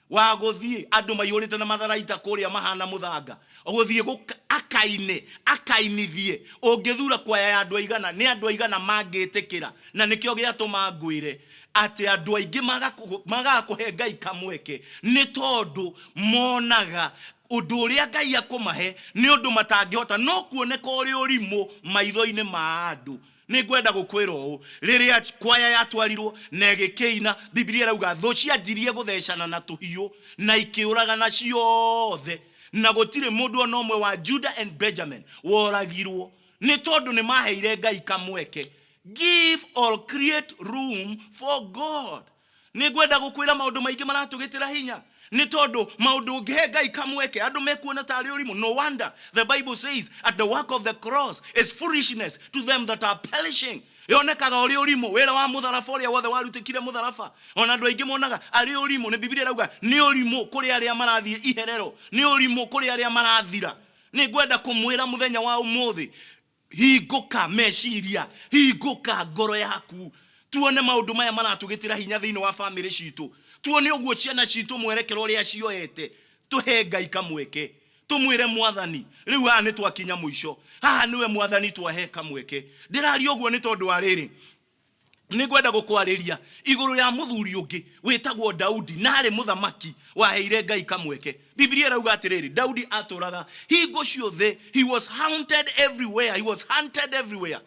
wa gũthiĩ andũ maihũrĩte na matharaita kũrĩa mahana mũthanga gũthiĩ akaine akainithie? Ũngĩthura kwaya ya andũ aigana? Nĩ andũ aigana mangĩtĩkĩra? Na nĩkĩo gĩatũma ngwĩre atĩ andũ aingĩ magaga kũhe Ngai kamweke nĩ tondũ monaga ũndũ ũrĩa Ngai akũmahe nĩ ũndũ matangĩhota, no kuoneka ũrĩ ũrimũ maitho-inĩ ma andũ. Nĩ ngwenda gũkwĩra ũũ, rĩrĩa kwaya yatwarirwo na ĩgĩkĩina, Bibilia ĩrauga thũ cianjirie gũthecana na tũhiũ na ikĩũragana ciothe, na gũtirĩ mũndũ ona ũmwe wa Judah and Benjamin woragirwo, nĩ tondũ nĩ maheire Ngai kamweke. Give or create room for God. Nĩ ngwenda gũkwĩra maũndũ maingĩ maratũgĩtĩra hinya nĩ tondũ maũndũ ũngĩhe Ngai kamweke andũ mekuona tarĩ ũrimũ. No wonder the Bible says at the work of the cross is foolishness to them that are perishing. Yonekaga ũrĩ ũrimũ wĩra wa mũtharaba ũrĩa wothe warutĩkire mũtharaba, ona andũ aingĩ monaga arĩ ũrimũ. Nĩ Bibilia ĩrauga nĩ ũrimũ kũrĩ arĩa marathiĩ iherero, nĩ ũrimũ kũrĩ arĩa marathira. Nĩ ngwenda kũmwĩra mũthenya wa ũmũthĩ, hingũka meciria, hingũka ngoro yaku, tuone maũndũ maya maratũgĩtĩra hinya thĩinĩ wa famĩlĩ citũ, tuone ũguo ciana citũ mwerekero ũrĩa cioete. Tũhe Ngai kamweke, tũmwĩre Mwathani, rĩu haha nĩ twakinya mũico, haha nĩwe Mwathani twahe kamweke. Ndĩraria ũguo nĩ tondũ wa rĩrĩ, nĩ ngwenda gũkwarĩria igũrũ ya mũthuri ũngĩ wĩtagwo Daudi, na arĩ mũthamaki waheire Ngai kamweke. Bibilia ĩrauga atĩrĩrĩ, Daudi atũraga hingo ciothe, he was hunted everywhere, he was hunted everywhere.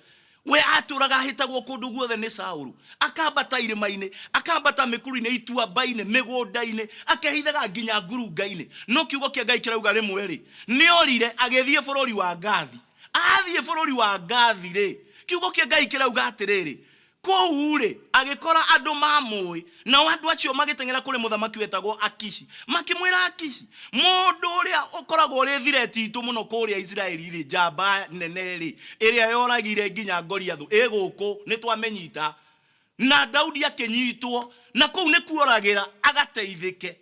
We atũraga ahĩtagwo kũndũ guothe nĩ Saũlũ, akambata irĩma-inĩ, akambata mĩkuru-inĩ, ituamba-inĩ, mĩgũnda-inĩ, akehithaga nginya ngurunga-inĩ. No kiugo kĩa Ngai kĩrauga rĩmwe rĩ, nĩ orire agĩthiĩ bũrũri wa Gathi. Athiĩ bũrũri wa Gathi rĩ, kiugo kĩa Ngai kĩrauga atĩrĩrĩ, kũu rĩ agĩkora andũ mamũĩ, nao andũ acio magĩteng'era kũrĩ mũthamaki wetagwo Akishi, makĩmwĩra, Akishi, mũndũ ũrĩa ũkoragwo ũrĩ thireti itũ mũno kũrĩa Isiraeli rĩ, njamba nene rĩ, ĩrĩa yoragire nginya Goliathũ, ĩ gũkũ, nĩ twamĩnyita. Na Daudi akĩnyitwo, na kũu nĩ kuoragĩra agateithĩke.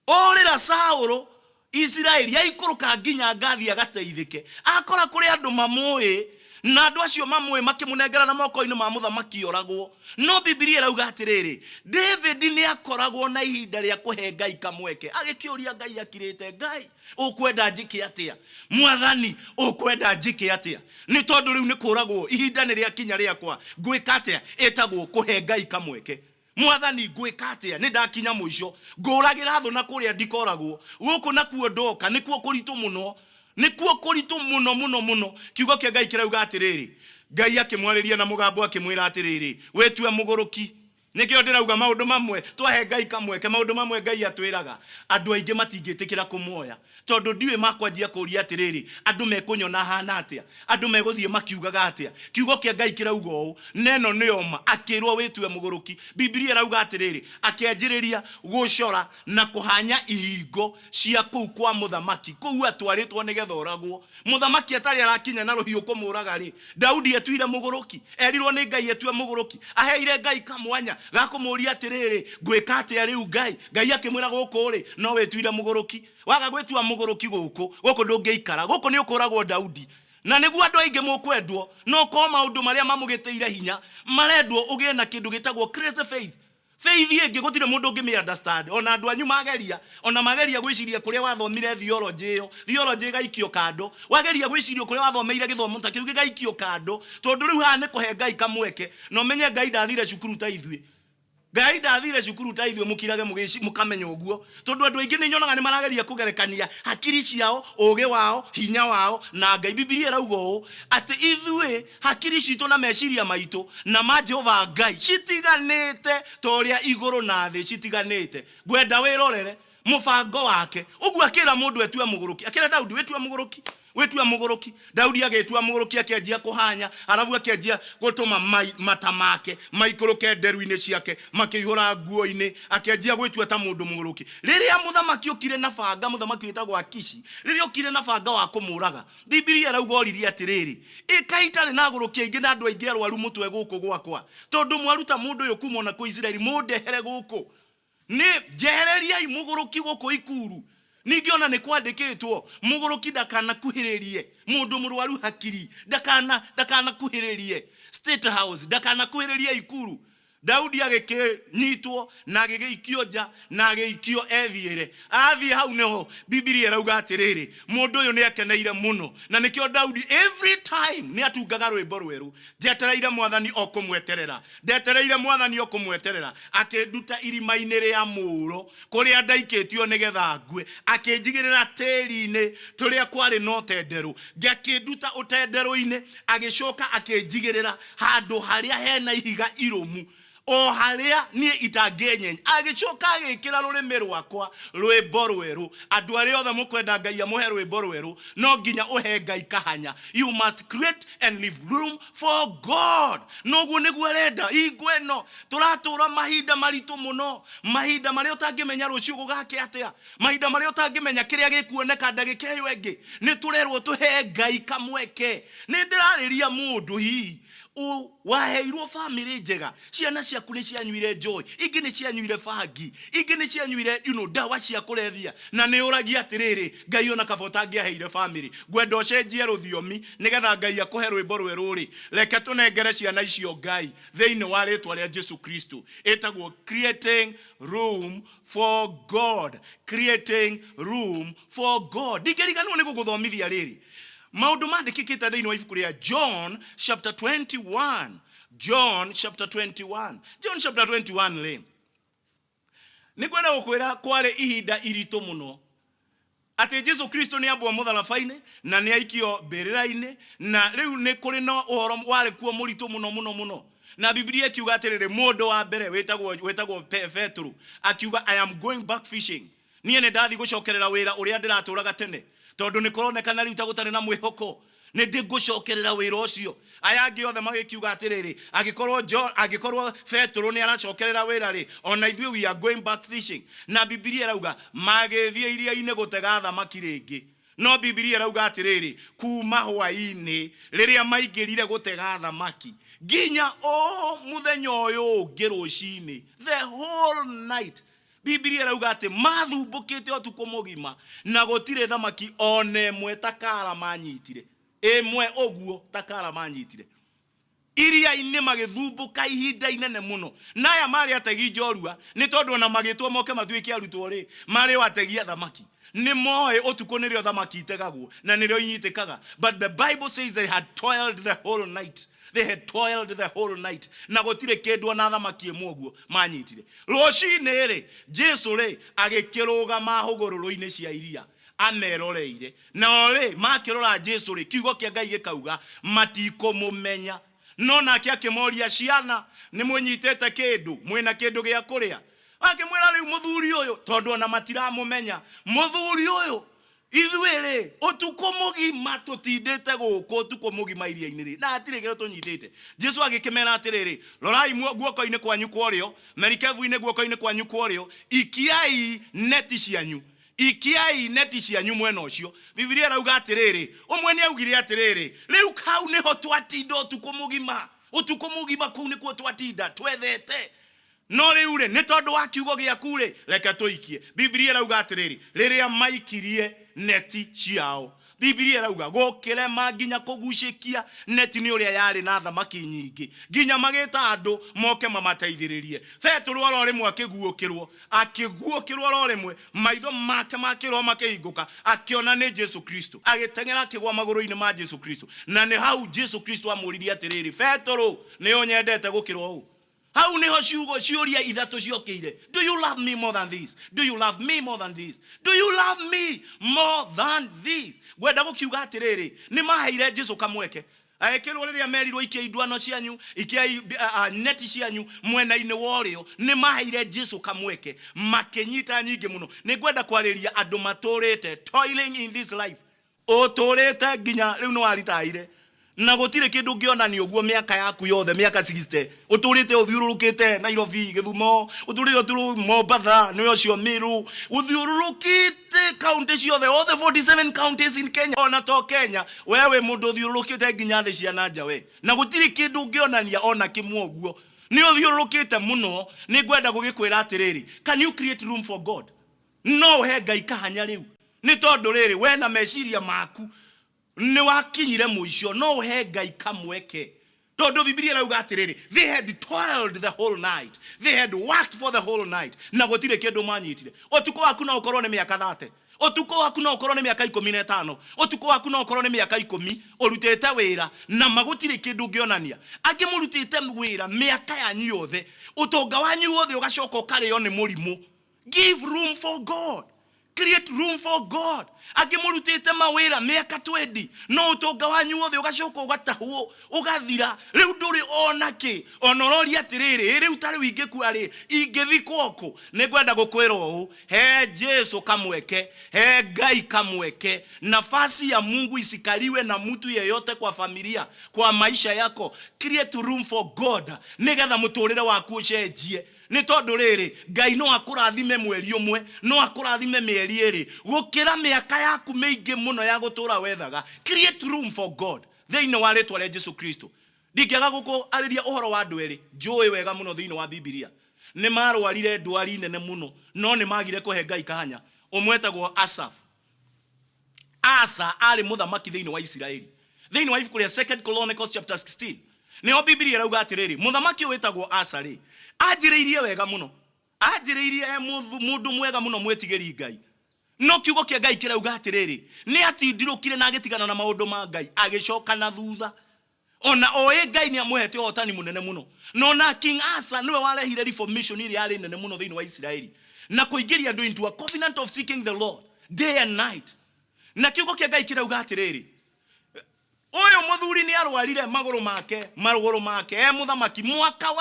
Orĩra Saũlũ Isiraeli, aikũrũka nginya Gathi agateithĩke. Akora kũrĩ andũ mamũĩ, na andũ acio mamũĩ makĩmũnengera na moko-inĩ ma mũthamaki oragwo. No Bibilia ĩrauga atĩrĩrĩ, David nĩ akoragwo na ihinda rĩa kũhe Ngai kamweke. Agĩkĩũria Ngai akirĩte, Ngai, ũkwenda njĩke atĩa? Mwathani, ũkwenda njĩke atĩa? Nĩ tondũ rĩu nĩ kũragwo, ihinda nĩ rĩakinya rĩakwa, ngwĩka atĩa? Ĩtagwo kũhe Ngai kamweke. Mwathani, ngwĩka atĩa? Nĩ ndakinya mũico, ngũragĩra thũ na kũrĩa ndikoragwo, gũkũ nakuo ndoka nĩkuo kũritũ mũno, nĩkuo kũritũ mũno mũno mũno. Kiugo kĩa Ngai kĩrauga atĩrĩrĩ, Ngai akĩmwarĩria na mũgambo akĩmwĩra atĩrĩrĩ, wĩtue mũgũrũki. Nĩkĩo ndĩrauga maũndũ mamwe twahe Ngai kamweke, maũndũ mamwe Ngai atwĩraga andũ aingĩ matingĩtĩkĩra kũmoya, tondũ ndiũĩ makwanjia kũria atĩrĩrĩ, andũ mekũnyona hana atĩa, andũ megũthiĩ makiugaga atĩa. Kiugo kĩa Ngai kĩrauga ũũ, na ĩno nĩyo ma, akĩrwo wĩtue mũgũrũki. Bibilia ĩrauga atĩrĩrĩ, akĩanjĩrĩria gũcora na kũhanya ihingo cia kũu kwa mũthamaki, kũu atwarĩtwo nĩgetha oragwo. Mũthamaki atarĩ arakinya na rũhiũ kũmũraga-rĩ, Daudi etuire mũgũrũki. Erirwo nĩ Ngai etue mũgũrũki. Aheire Ngai kamwanya ga kũmũria atĩrĩrĩ, ngwĩka atĩa rĩu Ngai? Ngai akĩmwĩra gũkũ-rĩ, no wĩtuire mũgũrũki. Waga gwĩtua mũgũrũki gũkũ, gũkũ ndũngĩikara. Gũkũ nĩ ũkũragwo Daudi. Na nĩguo andũ aingĩ mũkwendwo, no korwo maũndũ marĩa mamũgĩtĩire hinya, marendwo ũgĩe na kĩndũ gĩtagwo crazy faith. Faith ĩngĩ gũtirĩ mũndũ ũngĩmĩ understand. Ona andũ anyu mageria, ona mageria gwĩciria kũrĩa wathomire theology ĩyo, theology ĩgaikio kando. Wageria gwĩciria kũrĩa wathomeire gĩthomo ta kĩu gĩgaikio kando, tondũ rĩu haha nĩ kũhe Ngai kamweke. Na ũmenye Ngai ndathire cukuru ta ithuĩ. Ngai ndathire cukuru ta ithuĩ, mũkirage mũkamenya ũguo. Tondũ andũ aingĩ nĩ nyonaga nĩ marageria kũgerekania hakiri ciao, ũgĩ wao, hinya wao na Ngai. Bibilia ĩrauga ũũ, atĩ ithuĩ hakiri citũ na meciria maitũ na ma Jehova Ngai citiganĩte ta ũrĩa igũrũ na thĩ citiganĩte. Ngwenda wĩrorere mũbango wake. Ũguo akĩra mũndũ etue mũgũrũki, akĩra Daudi wĩtue mũgũrũki, wĩtue mũgũrũki. Daudi agĩtua mũgũrũki, akĩanjia kũhanya, arabu akĩanjia gũtũma mata make maikũrũke nderu-inĩ ciake, makĩihũra nguo-inĩ, akĩanjia gwĩtua ta mũndũ mũgũrũki. Rĩrĩa mũthamaki okire na banga, mũthamaki wĩtagwo Akishi, rĩrĩa okire na banga wa kũmũraga, Bibilia ĩrauga oririe atĩrĩrĩ, ĩ kaĩ itarĩ na agũrũki aingĩ na andũ aingĩ arwaru mũtwe gũkũ gwakwa? Tondũ mwaruta mũndũ ũyũ kuma ona kũ Isiraeli mũndehere gũkũ, nĩ njehereriai mũgũrũki gũkũ ikuru. Ningĩ ona nĩ kwandĩkĩtwo, mũgũrũki ndakanakuhĩrĩrie mũndũ mũrwaru hakiri, ndakanakuhĩrĩrie State House, ndakanakuhĩrĩrie ikuru. Daudi agĩkĩnyitwo na agĩgĩikio nja na agĩikio ethiĩre. Athiĩ hau nĩho Bibilia ĩrauga atĩrĩrĩ, mũndũ ũyũ nĩ akeneire mũno, na nĩkĩo Daudi every time nĩ atungaga rwĩmbo rwerũ, njetereire mwathani o kũmweterera, ndetereire mwathani o kũmweterera, akĩnduta irima-inĩ rĩa mũũro kũrĩa ndaikĩtio nĩgetha ngue, akĩnjigĩrĩra tĩri-inĩ tũrĩa kwarĩ na ũtenderũ, akĩnduta ũtenderũ-inĩ, agĩcoka akĩnjigĩrĩra handũ harĩa hena ihiga irũmu, o harĩa niĩ itangĩenyenya. Agĩcoka agĩkĩra rũrĩmĩ rwakwa rwĩmbo rwerũ. Andũ arĩa othe mũkwenda Ngai amũhe rwĩmbo rwerũ, no nginya ũhe Ngai kahanya. You must create and leave room for God. Noguo nĩguo arenda. Hingo ĩno tũratũra mahinda maritũ mũno, mahinda marĩa ũtangĩmenya rũciũ gũgakĩa atĩa, mahinda marĩa ũtangĩmenya kĩrĩa gĩkuoneka ndagĩka ĩyo ĩngĩ. Nĩ tũrerwo tũhe Ngai kamweke. Nĩ ndĩrarĩria mũndũ hihi waheirwo famĩlĩ njega, ciana ciaku nĩ cianyuire njohi, ingĩ nĩ cianyuire bangi, ingĩ nĩ cianyuire ndawa cia kũrebia, na nĩ ũragia atĩrĩrĩ, Ngai ona kaba ũtangĩaheire famĩlĩ. Ngwenda ũcenjie rũthiomi nĩgetha Ngai akũhe rwĩmbo rwerũ rĩ, reke tũnengere ciana icio Ngai thĩinĩ wa rĩtwa rĩa Jesu Kristo. Ĩtagwo creating room for God, creating room for God. Ndingĩriganĩrwo nĩ gũgũthomithia rĩrĩ maũndũ mandĩkĩkĩte thĩinĩ wa ibuku rĩa John chapter 21. John chapter 21. John chapter 21 rĩ, nĩ ngwenda gũkwĩra kwarĩ ihinda iritũ mũno atĩ Jesu Kristo nĩ ambwo mũtharaba-inĩ na nĩ aikio mbĩrĩra-inĩ, na rĩu nĩ kũrĩ na ũhoro warĩ kuo mũritũ mũno mũno mũno. Na Biblia ĩkiuga atĩrĩrĩ, mũndũ wa mbere wĩtagwo Petero akiuga, I am going back fishing. Niĩ nĩ ndathiĩ gũcokerera wĩra ũrĩa ndĩratũraga tene, tondũ nĩ kũronekana rĩu ta gũtarĩ na mwĩhoko, nĩ ndĩgũcokerera wĩra ũcio. Aya angĩ othe magĩkiuga atĩrĩrĩ, angĩkorwo Petero nĩ aracokerera wĩra rĩ, ona ithuĩ we are going back fishing. Na Biblia ĩrauga magĩthiĩ iria-inĩ gũtega thamaki rĩngĩ. No Biblia ĩrauga atĩrĩrĩ, kuma hwaĩ-inĩ rĩrĩa maingĩrire gũtega thamaki nginya o mũthenya ũyũ ũngĩ rũcinĩ, the whole night, Biblia ĩrauga atĩ mathumbũkĩte ũtukũ mũgima na gũtirĩ thamaki ona ĩmwe takara manyitire, ĩmwe ũguo takara manyitire iria-inĩ, magĩthumbũka ihinda inene mũno. Na aya marĩ ategi njorua, nĩ tondũ ona magĩtwo moke matuĩke arutwo rĩ, marĩ o ategi a thamaki. Nĩ moĩ ũtukũ nĩrĩo thamaki itegagwo na nĩrĩo inyitĩkaga. But the Bible says they had toiled the whole night. They had toiled the whole night. Na gũtirĩ kĩndũ ona thamaki ĩmwe ũguo manyitire. Rũcinĩ rĩ, Jesu rĩ agĩkĩrũgama hũgũrũrũ-inĩ cia iria ameroreire. Nao rĩ makĩrora Jesu rĩ, kiugo kĩa Ngai gĩkauga matikũmũmenya. No nake akĩmoria, ciana, nĩ mwĩnyitĩte kĩndũ? Mwĩna kĩndũ gĩa kũrĩa? Akĩmwĩra, rĩu mũthuri ũyũ, tondũ ona matiramũmenya, mũthuri ũyũ, ithuĩ rĩ, ũtukũ mũgima tũtindĩte gũkũ, ũtukũ mũgima iria-inĩ rĩ, na hatirĩ kĩndũ tũnyitĩte. Jesu agĩkĩmera atĩrĩrĩ, rorai guoko-inĩ kwanyu kwa ũrĩo, merikebu-inĩ guoko-inĩ kwanyu kwa ũrĩo, ikiai neti cianyu, ikiai neti cianyu mwena ũcio. Bibilia ĩrauga atĩrĩrĩ, ũmwe nĩ augire atĩrĩrĩ, rĩu hau nĩho twatinda ũtukũ mũgima, ũtukũ mũgima kũu nĩkuo twatinda twethete, no rĩu rĩ, nĩ tondũ wa kiugo gĩaku rĩ, reke tũikie. Bibilia ĩrauga atĩrĩrĩ, rĩrĩa maikirie neti ciao, Bibilia ĩrauga gũkĩrema nginya kũgucĩkia neti nĩ ũrĩa yarĩ na thamaki nyingĩ, nginya magĩta andũ moke mamateithĩrĩrie. Petero oro rĩmwe akĩguũkĩrwo, akĩguũkĩrwo oro rĩmwe, maitho make ma kĩroho makĩhingũka, akĩona nĩ Jesu Kristo, agĩteng'era akĩgwa magũrũ-inĩ ma Jesu Kristo. Na nĩ hau Jesu Kristo amũririe atĩrĩrĩ, Petero, nĩ ũnyendete gũkĩra ũũ? Hau niho ciugo ciũria ithatũ ciokĩire. Do you love me more than this? Do you love me more than this? Do you love me more than this? Ngwenda gũkiuga atĩrĩrĩ, nĩ maheire Jesu kamweke. Agĩkĩrwo rĩrĩa merirwo ikiai nduano cianyu, ikiai neti cianyu mwena-inĩ wa ũrĩo, nĩ maheire Jesu kamweke, makĩnyita nyingĩ mũno. Nĩ ngwenda kwarĩria andũ matũrĩte toiling in this life, ũtũrĩte nginya rĩu nĩ waritaire na gũtirĩ kĩndũ ũngĩonania ũguo mĩaka yaku yothe, mĩaka 60 ũtũrĩte ũthiũrũrũkĩte Nairobi, Gĩthumo, ũtũrĩte ũthiũrũrũ Mombatha, nĩ ũcio Meru, ũthiũrũrũkĩte kaunti ciothe, all the 47 counties in Kenya, ona to Kenya, we wĩ mũndũ ũthiũrũrũkĩte nginya thĩ cia na nja we, na gũtirĩ kĩndũ ũngĩonania ona kĩmwe ũguo, nĩ ũthiũrũrũkĩte mũno. Nĩ ngwenda gũgĩkwĩra atĩrĩrĩ, can you create room for God? No ũhe Ngai kahanya rĩu, nĩ tondũ rĩrĩ, we na meciria maku nĩ wakinyire mũico, no ũhe Ngai kamweke, tondũ Bibilia ĩrauga atĩrĩrĩ, they had toiled the whole night, they had worked for the whole night, na gũtirĩ kĩndũ manyitire. Ũtukũ waku no ũkorwo nĩ mĩaka 30, ũtukũ waku no ũkorwo nĩ mĩaka 15, ũtukũ waku no ũkorwo nĩ mĩaka 10 ũrutĩte wĩra na magũtirĩ kĩndũ ũngĩonania. Angĩ mũrutĩte wĩra mĩaka yanyu yothe, ũtonga wanyu wothe ũgacoka ũkarĩo nĩ mũrimũ. Give room for God, create room for God. Angĩ mũrutĩte mawĩra mĩaka 20, no ũtonga wanyu wothe ũgacoka ũgatahwo ũgathira, rĩu ndũrĩ ona kĩ. Ona ũroria atĩrĩrĩ, ĩ rĩu ta rĩu ingĩkua rĩ, ingĩthikwo kũ? Nĩ ngwenda gũkwĩra ũũ, he Jesu kamweke, he Ngai kamweke. Nafasi ya Mungu isikaliwe na mtu yeyote kwa familia, kwa maisha yako. Create room for God nĩgetha mũtũrĩre waku ũcenjie, nĩ tondũ rĩrĩ, Ngai no akũrathime mweri ũmwe, no akũrathime mĩeri 2 gũkĩra mĩaka yaku mĩingĩ mũno ya gũtũra wethaga. Create room for God thĩinĩ wa rĩtwa rĩa Jesu Kristo. Ndingĩaga gũkũarĩria ũhoro wa andũ erĩ njũĩ wega mũno thĩinĩ wa Bibilia, nĩ marwarire ndwari nene mũno, no nĩ magire kũhe Ngai kahanya. Ũmwe etagwo Asaph. Asa arĩ mũthamaki thĩinĩ wa Isiraeli. Thĩinĩ wa ibuku rĩa Second Chronicles chapter 16 nĩho Bibilia ĩrauga atĩrĩrĩ, mũthamaki ũyũ wĩtagwo Asa rĩ, anjĩrĩirie wega mũno, anjĩrĩirie e mũndũ mwega mũno, mwĩtigĩri Ngai, no kiugo kĩa Ngai kĩrauga atĩrĩrĩ, nĩ atindirũkire na agĩtigana na maũndũ ma Ngai, agĩcoka na thutha, ona oĩ Ngai nĩ amũhete ũhotani mũnene mũno. No na King Asa nĩwe warehire reformation ĩrĩa yarĩ nene mũno thĩinĩ wa Isiraeli na kũingĩria andũ into a covenant of seeking the Lord day and night. Na kiugo kĩa Ngai kĩrauga atĩrĩrĩ, ũyũ mũthuri nĩ arwarire magũrũ make, magũrũ make e mũthamaki mwaka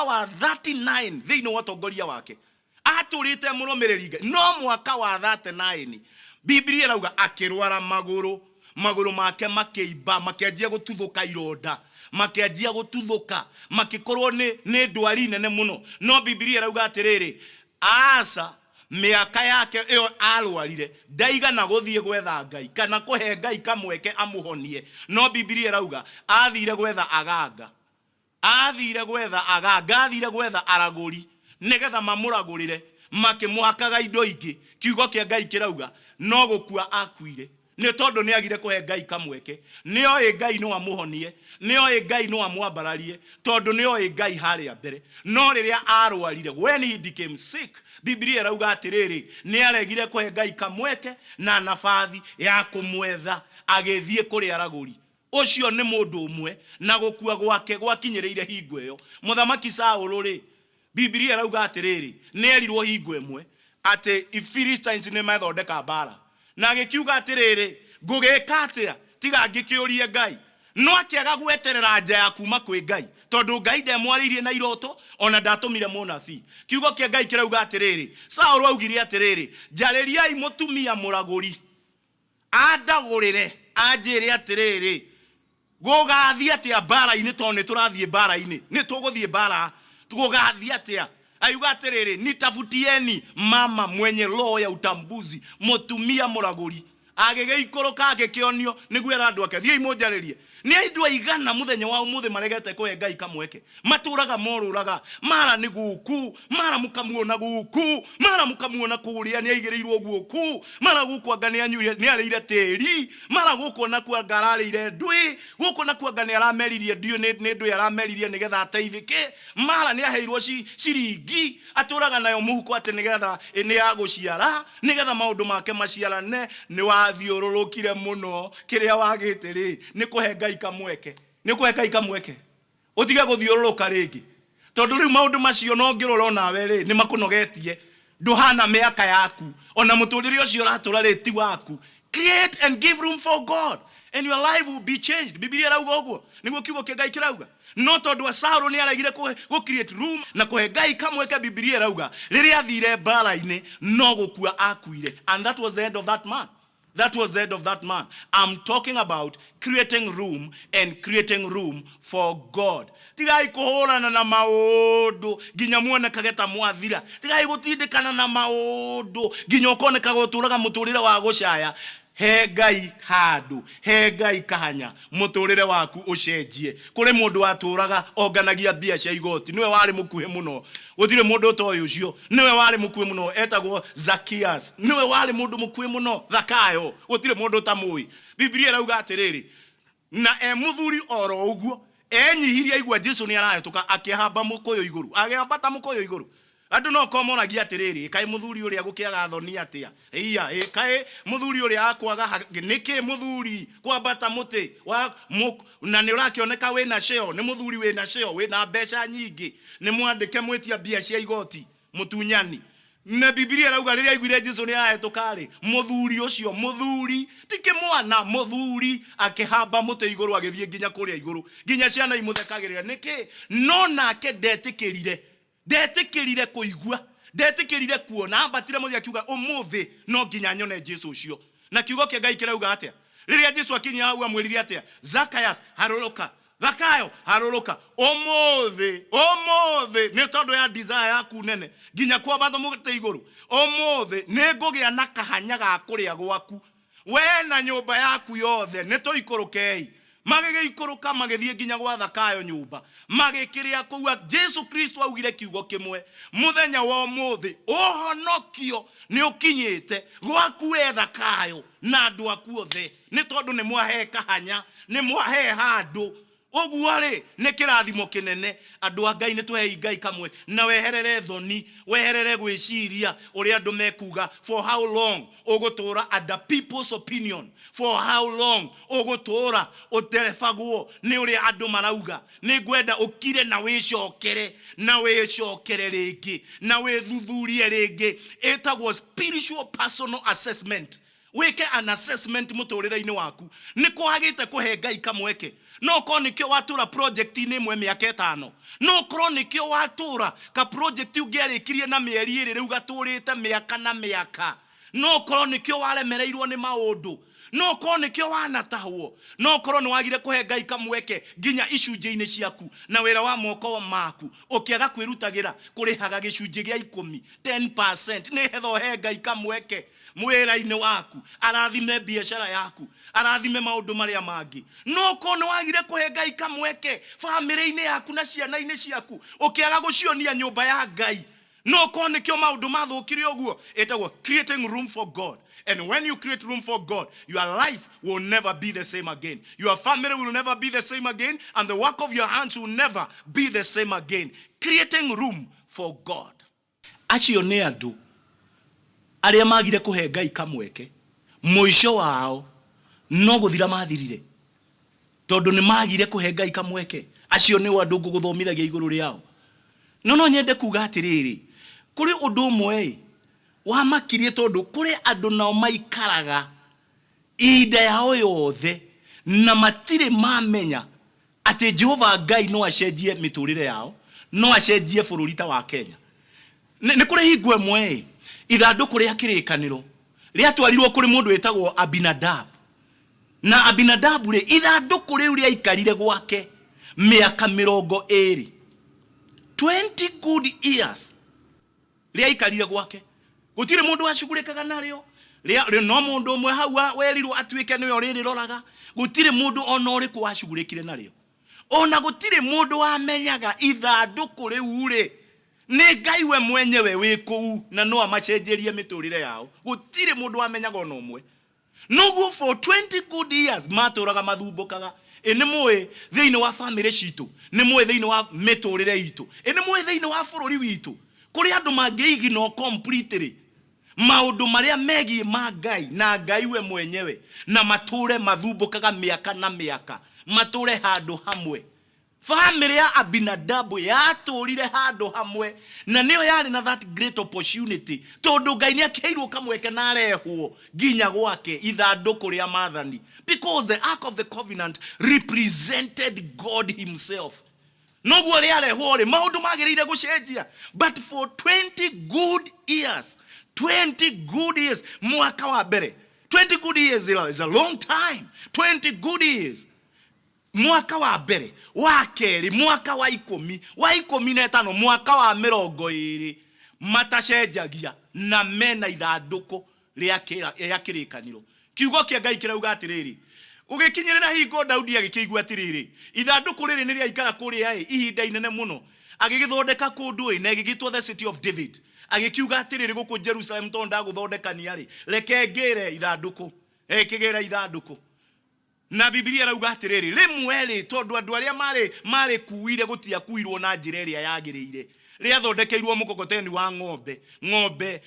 wa 39 thĩinĩ wa ũtongoria wake, atũrĩte mũrũmĩrĩri Ngai, no mwaka wa 39 Bibilia ĩrauga akĩrwara magũrũ, magũrũ make makĩimba, makĩanjia gũtuthũka ironda, makĩanjia gũtuthũka, makĩkorwo nĩ ndwari nene mũno. No Bibilia ĩrauga atĩrĩrĩ, Asa mĩaka yake ĩyo arwarire ndaigana gũthiĩ gwetha Ngai kana kũhe Ngai kamweke amũhonie, no Bibilia ĩrauga athire gwetha aganga, athire gwetha aganga, athire gwetha aragũri nĩgetha mamũragũrĩre, makĩmũhakaga indo ingĩ. Kiugo kĩa Ngai kĩrauga no gũkua akuire, nĩ tondũ nĩ agire kũhe Ngai kamweke. Nĩ oĩ Ngai no amũhonie, nĩ oĩ Ngai no amwambararie, tondũ nĩ oĩ Ngai harĩa mbere. No rĩrĩa arwarire, when he became sick, Bibilia ĩrauga atĩrĩrĩ, nĩ aregire kũhe Ngai kamweke na nabathi ya kũmwetha, agĩthiĩ kũrĩ aragũri. Ũcio nĩ mũndũ ũmwe na gũkua gwake gwakinyĩrĩire hingo ĩyo. Mũthamaki Saũlũ rĩ, Bibilia ĩrauga atĩrĩrĩ, nĩ erirwo hingo ĩmwe atĩ Philistines nĩ methondeka mbara, na agĩkiuga atĩrĩrĩ, ngũgĩka atĩa tiga ngĩkĩũrie Ngai? No akĩaga gweterera anja ya kuma kwĩ Ngai, tondũ Ngai ndemwarĩirie na iroto, ona ndatũmire mũnabii. Kiugo kĩa Ngai kĩrauga atĩrĩrĩ, Saũlũ augire atĩrĩrĩ, Njarĩriai mũtumia mũragũri, andagũrĩre, anjĩre atĩrĩrĩ, Gũgaathiĩ atĩa mbaara-inĩ tondũ nĩ tũrathiĩ mbaara-inĩ? Nĩ tũgũthiĩ mbaara. Gũgaathiĩ atĩa? Akiuga atĩrĩrĩ, Nitafutieni mama mwenye roho ya utambuzi, mũtumia mũragũri. Agĩgĩikũrũka agĩkĩonio, nĩguo era andũ ake, Thiĩi mũnjarĩrie. Nĩ andũ aigana mũthenya wa ũmũthĩ maregete kũhe Ngai kamweke? Matũraga morũraga, mara nĩ gũkũ, mara mũkamuona gũkũ, mara mũkamuona kũrĩa nĩ aigĩrĩirwo guoku, mara gũkũ anga nĩ anyuire nĩ arĩire tĩri, mara gũkũ nakuo anga ararĩire ndwĩ, gũkũ nakuo anga nĩ arameririe ndiũ nĩ nĩ ndwĩ arameririe nĩgetha ateithĩke, mara nĩ aheirwo ci ciringi atũraga nayo mũhuko atĩ nĩgetha nĩ ya gũciara, nĩgetha maũndũ make maciarane. Nĩ wathiũrũrũkire mũno, kĩrĩa wagĩte rĩ, nĩ kũhe Ngai kamweke, nĩ kũhe Ngai kamweke. Ũtige gũthiũrũrũka rĩngĩ. Tondũ rĩu maũndũ macio ona ũngĩrora onawe rĩ, nĩ makũnogetie. Ndũhana mĩaka yaku. Ona mũtũrĩre ũcio ũratũra rĩ, ti waku. Create and give room for God and your life will be changed. Bibilia ĩrauga ũguo. Nĩguo kiugo kĩa Ngai kĩrauga. No tondũ wa Saũlũ nĩ aregire gũ create room na kũhe Ngai kamweke, Bibilia ĩrauga rĩrĩa athire mbara-inĩ no gũkua akuire. And that was the end of that man. That was the end of that man. I'm talking about creating room and creating room for God. Tigai kũhũrana na maũndũ nginya muonekage ta mwathira. Tigai gũtindĩkana na maũndũ nginya ũkonekaga ũtũraga mũtũrĩre wa gũcaya. He Ngai handũ, he Ngai kahanya, mũtũrĩre waku ũcenjie. Kũrĩ mũndũ watũraga onganagia mbia cia igoti, nĩwe warĩ mũkuhĩ mũno. Gũtirĩ mũndũ ũtoĩ ũcio. Nĩwe warĩ mũkuhĩ mũno, etagwo Zakias. Nĩwe warĩ mũndũ mũkuhĩ mũno, Zakayo. Gũtirĩ mũndũ ũtamũĩ. Bibilia ĩrauga atĩrĩrĩ, na e mũthuri oro ũguo, enyihirie aigua Jesu nĩ arahĩtũka, akĩhamba mũkũyũ igũrũ. Akĩambata mũkũyũ igũrũ. Andũ no korwo moragia atĩrĩrĩ, kaĩ mũthuri ũrĩa gũkĩaga thoni atĩa? Ĩiya, ĩ kaĩ mũthuri ũrĩa akwaga ha, nĩkĩ mũthuri kwambata mũtĩ wa mũ, na nĩ ũrakĩoneka wĩna ceo, nĩ mũthuri wĩna ceo, wĩna mbeca nyingĩ, nĩ mwandĩke mwĩtia mbia cia igoti, mũtunyani. Na Bibilia ĩrauga rĩrĩa aiguire Jesu nĩ arahĩtũka-rĩ, mũthuri ũcio, mũthuri, ti kĩmwana, mũthuri, akĩhamba mũtĩ igũrũ agĩthiĩ nginya kũrĩa igũrũ, nginya ciana imũthekagĩrĩra. Nĩkĩ? No nake ndetĩkĩrire Ndetĩkĩrire kũigua, ndetĩkĩrire kuona. Ambatire mũthĩ akiuga, ũmũthĩ no nginya nyone Jesu ũcio. Na kiugo kĩa Ngai kĩrauga atĩa? Rĩrĩa Jesu akinyire hau amwĩrire atĩa? Zakayas, harũrũka. Zakayo, harũrũka. Ũmũthĩ, ũmũthĩ, nĩ tondũ ya desire yaku nene, nginya kwambata mũtĩ igũrũ. Ũmũthĩ, nĩ ngũgĩa na kahanya ga kũrĩa gwaku. Wee na nyũmba yaku yothe nĩ tũikũrũkei. Magĩgĩikũrũka magĩthiĩ nginya gwa Zakayo nyũmba, magĩkĩrĩa kũu. Jesu Kristo augire kiugo kĩmwe, mũthenya wa ũmũthĩ ũhonokio nĩ ũkinyĩte gwaku wee Zakayo na andũ aku othe, nĩ tondũ nĩ mwahe kahanya, nĩ mwahe handũ. Ũguo-rĩ, nĩ kĩrathimo kĩnene. Andũ a Ngai, nĩ tũhei Ngai kamwe, na weherere thoni, weherere gwĩciria ũrĩa andũ mekuga. For how long ũgũtũra under people's opinion? For how long ũgũtũra ũterebagwo nĩ ũrĩa andũ marauga? Nĩ ngwenda ũkire na wĩcokere, na wĩcokere rĩngĩ, na wĩthuthurie rĩngĩ. Ĩtagwo spiritual personal assessment. Wĩke an assessment mũtũrĩre-inĩ waku. Nĩ kũ wagĩte kũhe Ngai kamweke? No ũkorwo nĩkĩo watũra project-inĩ ĩmwe mĩaka ĩtano. No ũkorwo nĩkĩo watũra ka project ũngĩarĩkirie na mĩeri ĩrĩ rĩu gatũrĩte mĩaka na mĩaka. No ũkorwo nĩkĩo waremereirwo nĩ maũndũ. No ũkorwo nĩkĩo wanatahwo. No ũkorwo nĩ wagire kũhe Ngai kamweke nginya icunjĩ-inĩ ciaku na wĩra wa moko maku. Ũkĩaga kwĩrutagĩra kũrĩhaga gĩcunjĩ gĩa ikũmi, 10%, nĩgetha ũhe Ngai kamweke. Wĩra-inĩ waku, arathime biacara yaku, arathime maũndũ marĩa mangĩ. No korwo nĩ wagire kũhe Ngai kamweke bamĩrĩ-inĩ yaku na ciana-inĩ ciaku, ũkĩaga gũcionia nyũmba ya Ngai, no korwo nĩkĩo maũndũ mathũkire ũguo. Ĩtagwo creating room for God. And when you create room for God, your life will never be the same again. Your family will never be the same again, and the work of your hands will never be the same again. Creating room for God. Acio nĩ andũ arĩa maagire kũhe Ngai kamweke, mũico wao no gũthira maathirire, tondũ nĩ maagire kũhe Ngai kamweke. Acio nĩo andũ ngũgũthomithagia igũrũ rĩao. No no nyende kuuga atĩrĩrĩ, kũrĩ ũndũ ũmwe-ĩ, wamakirie tondũ kũrĩ andũ nao maikaraga ihinda yao yothe Na matirĩ mamenya atĩ Jehova Ngai no acenjie mĩtũrĩre yao, no acenjie bũrũri ta wa Kenya. Nĩ nĩ kũrĩ hingo ĩmwe ĩ, ithandũkũ rĩa kĩrĩkanĩro rĩatwarirwo kũrĩ mũndũ wĩtagwo Abinadabu. Na Abinadabu rĩ, ithandũkũ rĩu rĩaikarire gwake mĩaka 20. 20 good years rĩaikarire gwake. Gũtirĩ mũndũ wacugurĩkaga narĩo. Rĩa, rĩ, no mũndũ ũmwe hau werirwo atuĩke nĩwe ũrĩrĩroraga. Gũtirĩ mũndũ o na ũrĩkũ wacugurĩkire narĩo. O na gũtirĩ mũndũ wamenyaga ithandũkũ rĩu rĩ, nĩ Ngai we mwenyewe wĩ kũu na no amacenjerie mĩtũrĩre yao. Gũtirĩ mũndũ wamenyaga o na ũmwe. Noguo for 20 good years matũraga mathumbũkaga. Ĩ nĩ mũĩ thĩinĩ wa famĩlĩ citũ? Nĩ mũĩ thĩinĩ wa mĩtũrĩre itũ? Ĩ nĩ mũĩ thĩinĩ wa bũrũri witũ? Kũrĩ andũ mangĩ ignore completely maũndũ marĩa megiĩ ma Ngai na Ngai we mwenyewe na matũre mathumbũkaga mĩaka na mĩaka, matũre handũ hamwe. Famĩlĩ ya Abinadabu yatũrire handũ hamwe na nĩyo yarĩ na that great opportunity tondũ Ngai nĩ akĩheirwo kamweke na arehwo nginya gwake ithandũkũ rĩa maathani, because the ark of the covenant represented God himself. Noguo rĩarehwo rĩ, maũndũ magĩrĩire gũcenjia, but for 20 good years, 20 good years, mwaka wa mbere, 20 good years is a long time, 20 good years, mwaka wa mbere, wa kerĩ, mwaka wa 10, wa 15, mwaka wa 20, matacenjagia na mena ithandũkũ rĩa kĩrĩkanĩro. Kiugo kĩa Ngai kĩrauga atĩrĩrĩ, gũgĩkinyĩrĩra hingo Daudi agĩkĩigua atĩrĩrĩ, ithandũkũ rĩrĩ nĩ rĩaikara kũrĩa ĩ ihinda inene mũno, agĩgĩthondeka kũndũ ĩ na ĩgĩgĩtwo the City of David. Agĩkiuga atĩrĩrĩ, gũkũ Jerusalem tondũ ndagũthondekania rĩ, reke ngĩre ithandũkũ, ĩkĩgĩra ithandũkũ. Na Bibilia ĩrauga atĩrĩrĩ, rĩmwe rĩ, tondũ andũ arĩa marĩkuire gũtiakuirwo na njĩra ĩrĩa yagĩrĩire, rĩathondekeirwo mũkokoteni wa ng'ombe, ng'ombe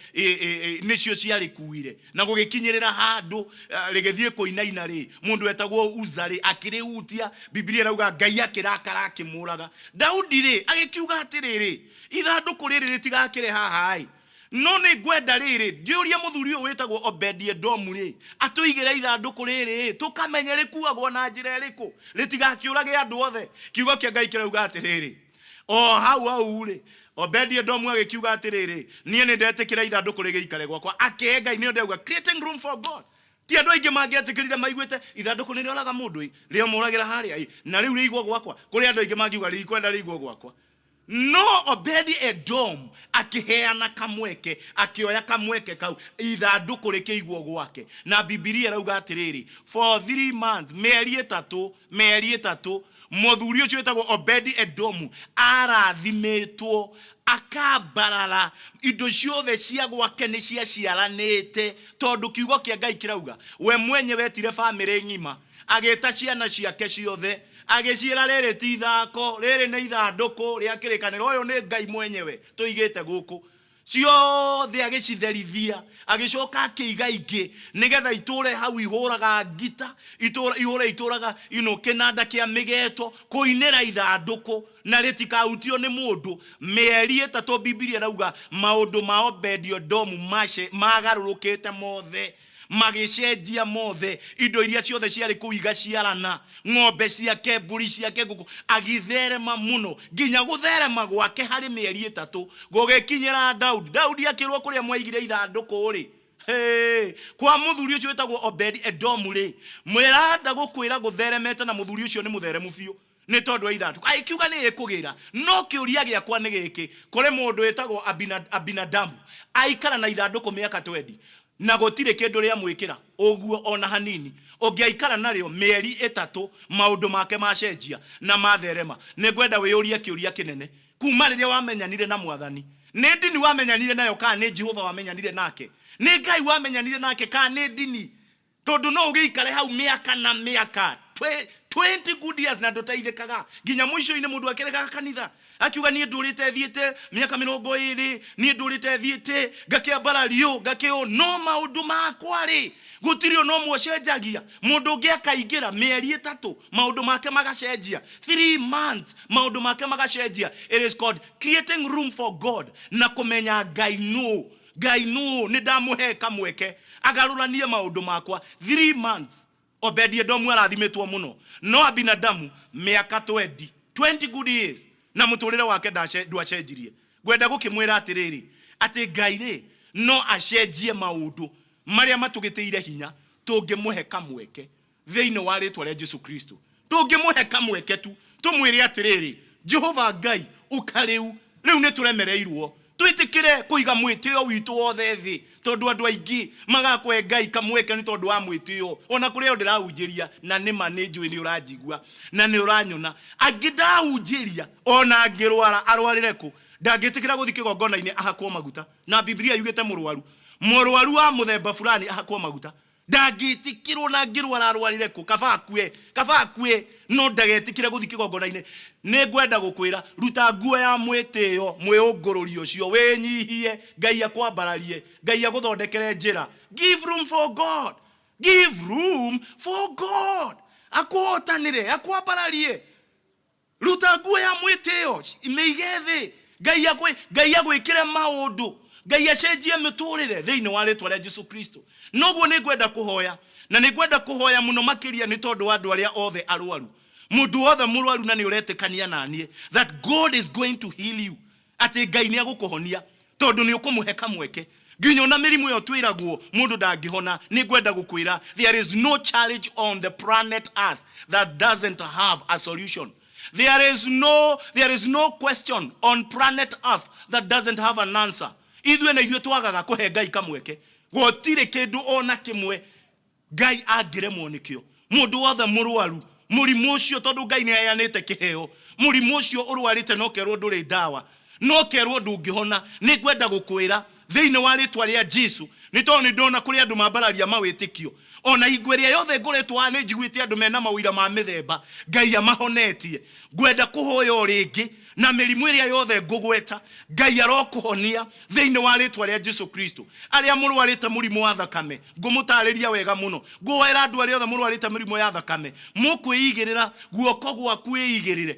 nĩcio ciarĩkuire, na gũgĩkinyĩrĩra handũ rĩgĩthiĩ kũinaina rĩ, mũndũ wetagwo Uza rĩ akĩrĩhutia. Bibilia ĩrauga Ngai akĩrakara akĩmũraga. Daudi rĩ agĩkiuga atĩrĩrĩ, ithandũkũ rĩrĩ rĩtigakĩre haha ĩ, no nĩ ngwenda rĩrĩ ndĩũrie mũthuri ũyũ wĩtagwo Obedi-Edomu rĩ, atũigĩre ithandũkũ rĩrĩ tũkamenye rĩkuagwo na njĩra ĩrĩkũ, rĩtigakĩũrage andũ othe. Kiugo kĩa Ngai kĩrauga atĩrĩrĩ, o hau hau rĩ, Obedi-Edomu agĩkiuga atĩrĩrĩ, niĩ nĩ ndetĩkĩra ithandũkũ rĩgĩikare gwakwa. Akĩhe Ngai, nĩyo ndauga creating room for God. Ti andũ aingĩ mangĩetĩkĩrire maiguĩte ithandũkũ nĩ rĩoraga mũndũ ĩ, rĩomũragĩra harĩa ĩ, na rĩu rĩigwo gwakwa. Kũrĩ andũ aingĩ mangiuga rĩikwenda rĩigwo gwakwa. No Obedi Edom akĩheana kamweke, akĩoya kamweke kau, ithandũkũ rĩkĩigwo gwake. Na Bibilia ĩrauga atĩrĩrĩ, for 3 months, mĩeri 3, mĩeri 3, mũthuri ũcio wĩtagwo Obedi Edomu arathimĩtwo, akambarara, indo ciothe cia gwake nĩ ciaciaranĩte, tondũ kiugo kĩa Ngai kĩrauga we mwenyewe etire famĩlĩ ng'ima, agĩta ciana ciake ciothe, agĩciĩra rĩrĩ ti ithako, rĩrĩ nĩ ithandũkũ rĩa kĩrĩkanĩro, ũyũ nĩ Ngai mwenyewe tũigĩte gũkũ. Ciothe agĩcitherithia, agĩcoka akĩiga ingĩ nĩgetha itũre hau ihũraga ngita, ihũre itũraga ino kĩnanda kĩa mĩgeto kũinĩra ithandũkũ na rĩtikahutio nĩ mũndũ. Mĩeri 3 Bibilia ĩrauga maũndũ ma Obedi-Edomu magarũrũkĩte mothe, magĩcenjia mothe, indo iria ciothe ciarĩ kũu igaciarana, ng'ombe ciake, mbũri ciake, ngũkũ, agĩtherema mũno nginya gũtherema gwake harĩ mĩeri 3 gũgĩkinyĩra Daudi. Daudi akĩrwo kũrĩa mwaigire ithandũkũ rĩ, hey, kwa mũthuri ũcio wĩtagwo Obedi-Edomu rĩ, mwĩranda gũkwĩra gũtheremete, na mũthuri ũcio nĩ mũtheremu biũ nĩ tondũ wa ithandũkũ. Agĩkiuga nĩ ĩkũgĩra. No kĩũria gĩakwa nĩ gĩkĩ, kũrĩ mũndũ wĩtagwo Abinadabu aikara na ithandũkũ mĩaka 20 na gũtirĩ kĩndũ rĩamwĩkĩra ũguo ona hanini. Ũngĩaikara narĩo mĩeri 3 maũndũ make macenjia na matherema. Nĩ ngwenda wĩyũrie kĩũria kĩnene, kuma rĩrĩa wamenyanire na Mwathani, nĩ ndini wamenyanire nayo kana nĩ Jehova wamenyanire nake? Nĩ Ngai wamenyanire nake kana nĩ ndini? Tondũ no ũgĩikare hau mĩaka na mĩaka, 20 good years, na ndũteithĩkaga. Nginya mũico-inĩ mũndũ akĩregaga kanitha akiuga niĩ ndũrĩte thiĩte mĩaka 20, niĩ ndũrĩte thiĩte ngakĩambarario ngakĩo, no maũndũ makwa rĩ gũtirĩ ona ũmwe ũcenjagia. Mũndũ ũngĩ akaingĩra mĩeri 3 maũndũ make magacenjia, 3 months maũndũ make magacenjia. It is called creating room for God na kũmenya Ngai nũ, Ngai nũ, nĩ ndamũhe kamweke agarũranie maũndũ makwa. 3 months. Obedi Edomu arathimĩtwo mũno no Abinadamu mĩaka 20 20 good years na mũtũrĩre wake ndwacenjirie. Ngwenda gũkĩmwĩra atĩrĩrĩ atĩ Ngai rĩ no acenjie maũndũ marĩa matũgĩtĩire hinya tũngĩmũhe kamweke thĩinĩ wa rĩtwa rĩa Jesu Kristo. Tũngĩmũhe kamweke tu tũmwĩre atĩrĩrĩ, Jehova Ngai ũka rĩu, rĩu nĩ tũremereirwo, twĩtĩkĩre kũiga mwĩtĩo witũ wothe thĩ, tondũ andũ aingĩ magakũhe Ngai kamweke nĩ tondũ wa mwĩtĩo. Ona kũrĩ o ndĩrahunjĩria na nĩma nĩ njũĩ nĩ ũranjigua na nĩ ũranyona, angĩ ndahunjĩria ona angĩrwara arwarĩre kũ, ndangĩtĩkĩra gũthiĩ kĩgongona-inĩ ahakwo maguta, na Biblia yugĩte mũrwaru mũrwaru wa mũthemba fulani ahakwo maguta. Ndangĩtĩkĩrwo na angĩrwara arwarĩre kũ, kaba akue, kaba akue, no ndagetĩkĩre gũthiĩ kĩgongona-inĩ. Nĩ ngwenda gũkwĩra, ruta nguo ya mwĩtĩo, mwĩũngũrũri ũcio, wĩnyihie, Ngai akwambararie, Ngai agũthondekere njĩra. Give room for God. Give room for God. Akũhotanĩre, akwambararie. Ruta nguo ya mwĩtĩo, mĩige thĩ, Ngai akwĩ, Ngai agwĩkĩre maũndũ, Ngai acenjie mĩtũrĩre thĩinĩ wa rĩtwa rĩa Jesu Kristo. Noguo nĩ ngwenda kũhoya, na nĩ ngwenda kũhoya mũno makĩria nĩ tondũ wa andũ arĩa othe arwaru. Mũndũ wothe mũrwaru na nĩ ũretĩkania na niĩ that God is going to heal you, atĩ Ngai nĩ agũkũhonia tondũ nĩ ũkũmũhe kamweke. Nginya ona mĩrimũ ĩyo twĩragwo mũndũ ndangĩhona, nĩ ngwenda gũkwĩra there is no challenge on the planet earth that doesn't have a solution. There is no question on planet earth that doesn't have an answer. Ithuĩ na ithuĩ twagaga kũhe Ngai kamweke. Gũtirĩ kĩndũ ona kĩmwe Ngai angĩremwo nĩkĩo. Mũndũ wothe mũrwaru mũrimũ ũcio, tondũ Ngai nĩ aheanĩte kĩheo, mũrimũ ũcio ũrwarĩte no kerwo ndũrĩ ndawa, no kerwo ndũngĩhona, nĩ ngwenda gũkwĩra thĩinĩ wa rĩtwa rĩa Jesu, nĩ tondũ nĩ ndona kũrĩ andũ mambararia mawĩtĩkio. Ona hingo ĩrĩa yothe ngoretwo haha nĩ njiguĩte andũ mena maũira ma mĩthemba Ngai amahonetie. Ngwenda kũhoya o rĩngĩ na mĩrimũ ĩrĩa yothe ngũgweta, Ngai arokũhonia thĩinĩ wa rĩtwa rĩa Jesu Kristo. Arĩa mũrwarĩte mũrimũ wa thakame, ngũmũtarĩria wega mũno. Ngũhoera andũ arĩa othe mũrwarĩte mĩrimũ ya thakame, mũkwĩigĩrĩra guoko gwaku, wĩigĩrĩre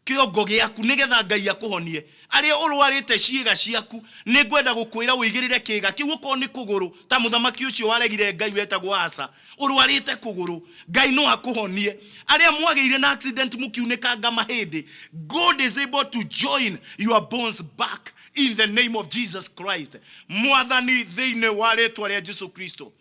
kĩongo gĩaku nĩgetha Ngai akũhonie. Arĩa ũrwarĩte ciĩga ciaku, nĩ ngwenda gũkwĩra ũigĩrĩre kĩĩga kĩu, okorwo nĩ kũgũrũ, ta mũthamaki ũcio waregire Ngai wetagwo Asa, ũrwarĩte kũgũrũ, Ngai no akũhonie. Arĩa mwagĩire na accident mũkiunĩkanga mahĩndĩ, God is able to join your bones back in the name of Jesus Christ. Mwathani, thĩinĩ wa rĩtwa rĩa Jesu Kristo,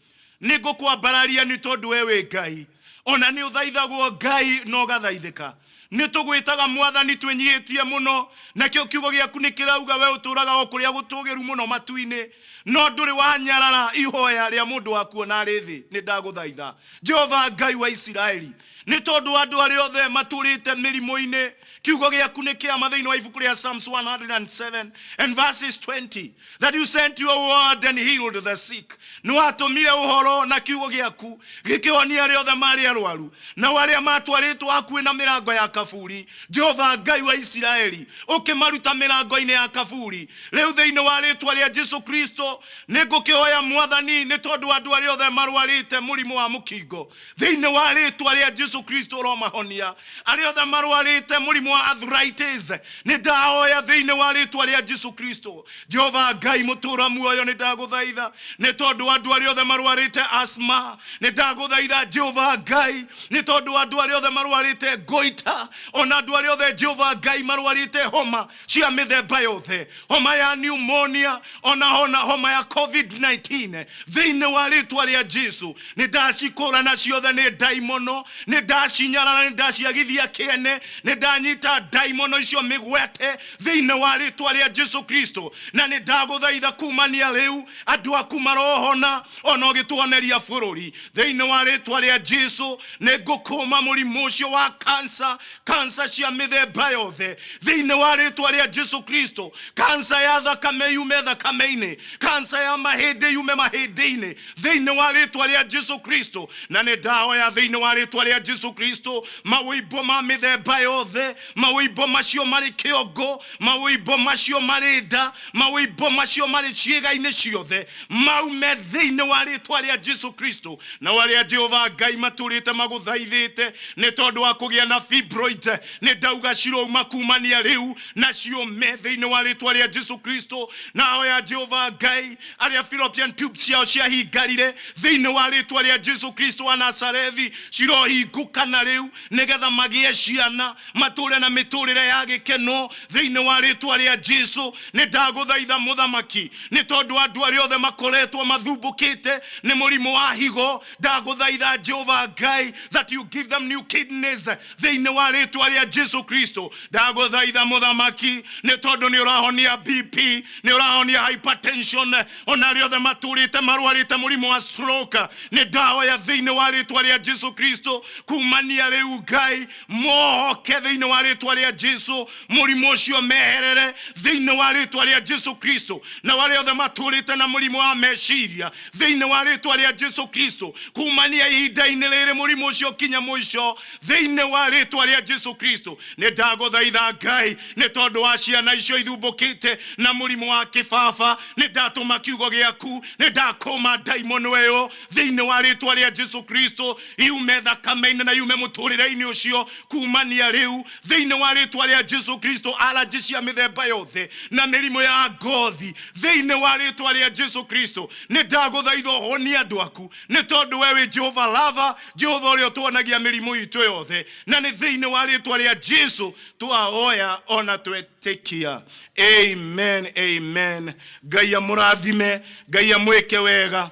nĩ ngũkwambararia nĩ tondũ we wĩ Ngai, ona nĩ ũthaithagwo Ngai na ũgathaithĩka. Nĩ tũgwĩtaga Mwathani twĩnyihĩtie mũno, nakĩo kiugo gĩaku nĩ kĩrauga we ũtũraga o kũrĩa gũtũgĩru mũno matu-inĩ, no ndũrĩ wanyarara ihoya rĩa mũndũ waku ona arĩ thĩ. Nĩ ndagũthaitha Jehova Ngai wa Isiraeli, nĩ tondũ andũ arĩa othe matũrĩte mĩrimũ-inĩ, kiugo gĩaku nĩ kĩama thĩinĩ wa ibuku rĩa Psalms 107 and verses 20 that you sent your word and healed the sick. Nĩ watũmire ũhoro na kiugo gĩaku gĩkĩhonia arĩa othe marĩ arwaru, nao arĩa matwarĩtwo hakuhĩ na mĩrango ya kaburi, Jehova Ngai wa Isiraeli, ũkĩmaruta mĩrango-inĩ ya kaburi. Rĩu thĩinĩ wa rĩtwa rĩa Jesu Kristo nĩ ngũkĩhoya Mwathani nĩ tondũ andũ arĩa othe marwarĩte mũrimũ wa mũkingo, thĩinĩ wa rĩtwa rĩa Jesu Kristo ũromahonia. Arĩa othe marwarĩte mũrimũ wa arthritis, nĩ ndahoya thĩinĩ wa rĩtwa rĩa Jesu Kristo. Jehova Ngai mũtũra muoyo, nĩ ndagũthaitha nĩ tondũ andũ arĩa othe marwarĩte asthma, nĩ ndagũthaitha Jehova Ngai nĩ tondũ andũ arĩa othe marwarĩte goita, ona andũ arĩa othe Jehova Ngai marwarĩte homa cia mĩthemba yothe, homa ya pneumonia, ona hona homa ya COVID-19, thĩinĩ wa rĩtwa rĩa Jesu nĩ ndacikũrana ciothe nĩ ndaimono, nĩ ndacinyarara, nĩ ndaciagithia kĩene, nĩ ndanyita ndaimono icio mĩgwate thĩinĩ wa rĩtwa rĩa Jesu Kristo, na nĩ ndagũthaitha kumania rĩu andũ aku marohona ona ũgĩtuoneria bũrũri thĩinĩ wa rĩtwa rĩa Jesu. Nĩ ngũkũma mũrimũ ũcio wa kansa, kansa cia mĩthemba yothe thĩinĩ wa rĩtwa rĩa Jesu Kristo. Kansa ya thakame yume thakame-inĩ, kansa ya mahĩndĩ yume mahĩndĩ-inĩ thĩinĩ wa rĩtwa rĩa Jesu Kristo. Na nĩ ndahoya thĩinĩ wa rĩtwa rĩa Jesu Kristo, mawĩimbo ma mĩthemba yothe, mawĩimbo macio marĩ kĩongo, mawĩimbo macio marĩ nda, mawĩimbo macio marĩ ciĩga-inĩ ciothe, maume thĩinĩ wa rĩtwa rĩa Jesu Kristo. Na arĩa Jehova Ngai matũrĩte magũthaithĩte nĩ tondũ wa kũgĩa na fibroid Fibroid nĩ ndauga cirouma kumania rĩu na ciũme thĩinĩ wa rĩtwa rĩa Jesu Kristo. Nahoya Jehova Ngai, arĩa fallopian tube ciao ciahingarire, thĩinĩ wa rĩtwa rĩa Jesu Kristo wa Nazarethi, cirohingũkana rĩu nĩgetha magĩe ciana, matũre na mĩtũrĩre ya gĩkeno thĩinĩ wa rĩtwa rĩa Jesu. Nĩ ndagũthaitha Mũthamaki, nĩ tondũ andũ arĩa othe makoretwo mathumbũkĩte nĩ mũrimũ wa higo, ndagũthaitha Jehova Ngai that you give them new kidneys thĩinĩ wa rĩtwa rĩa Jesu Kristo. Ndagũthaitha Mũthamaki, nĩ tondũ nĩ ũrahonia BP, nĩ ũrahonia hypertension, ona arĩa othe matũrĩte marwarĩte mũrimũ wa stroke, nĩ ndahoya thĩinĩ wa rĩtwa rĩa Jesu Kristo kumania rĩu Ngai mohoke thĩinĩ wa rĩtwa rĩa Jesu, mũrimũ ũcio meherere thĩinĩ wa rĩtwa rĩa Jesu Kristo. Na arĩa othe matũrĩte na mũrimũ wa meciria, thĩinĩ wa rĩtwa rĩa Jesu Kristo, kumania ihinda-inĩ rĩrĩ mũrimũ ũcio kinya mũico thĩinĩ wa rĩtwa rĩa Jesu Kristo. Nĩ ndagũthaitha Ngai, nĩ tondũ wa ciana icio ithumbũkĩte na mũrimũ wa kĩbaba, nĩ ndatũma kiugo gĩaku, nĩ ndakũma ndaimono ĩyo thĩinĩ wa rĩtwa rĩa Jesu Kristo, yume thakame-inĩ na yume mũtũrĩre-inĩ ũcio kumania rĩu thĩinĩ wa rĩtwa rĩa Jesu Kristo. Allergy cia mĩthemba yothe na mĩrimũ ya ngothi, thĩinĩ wa rĩtwa rĩa Jesu Kristo, nĩ ndagũthaitha ũhonie andũ aku, nĩ tondũ we wĩ Jehova Rapha, Jehova ũrĩa ũtwonagia mĩrimũ itũ yothe, na nĩ thĩinĩ wa rĩtwa rĩa Jesu twahoya ona twetĩkia. Amen, amen. Ngai amũrathime, Ngai amwĩke wega,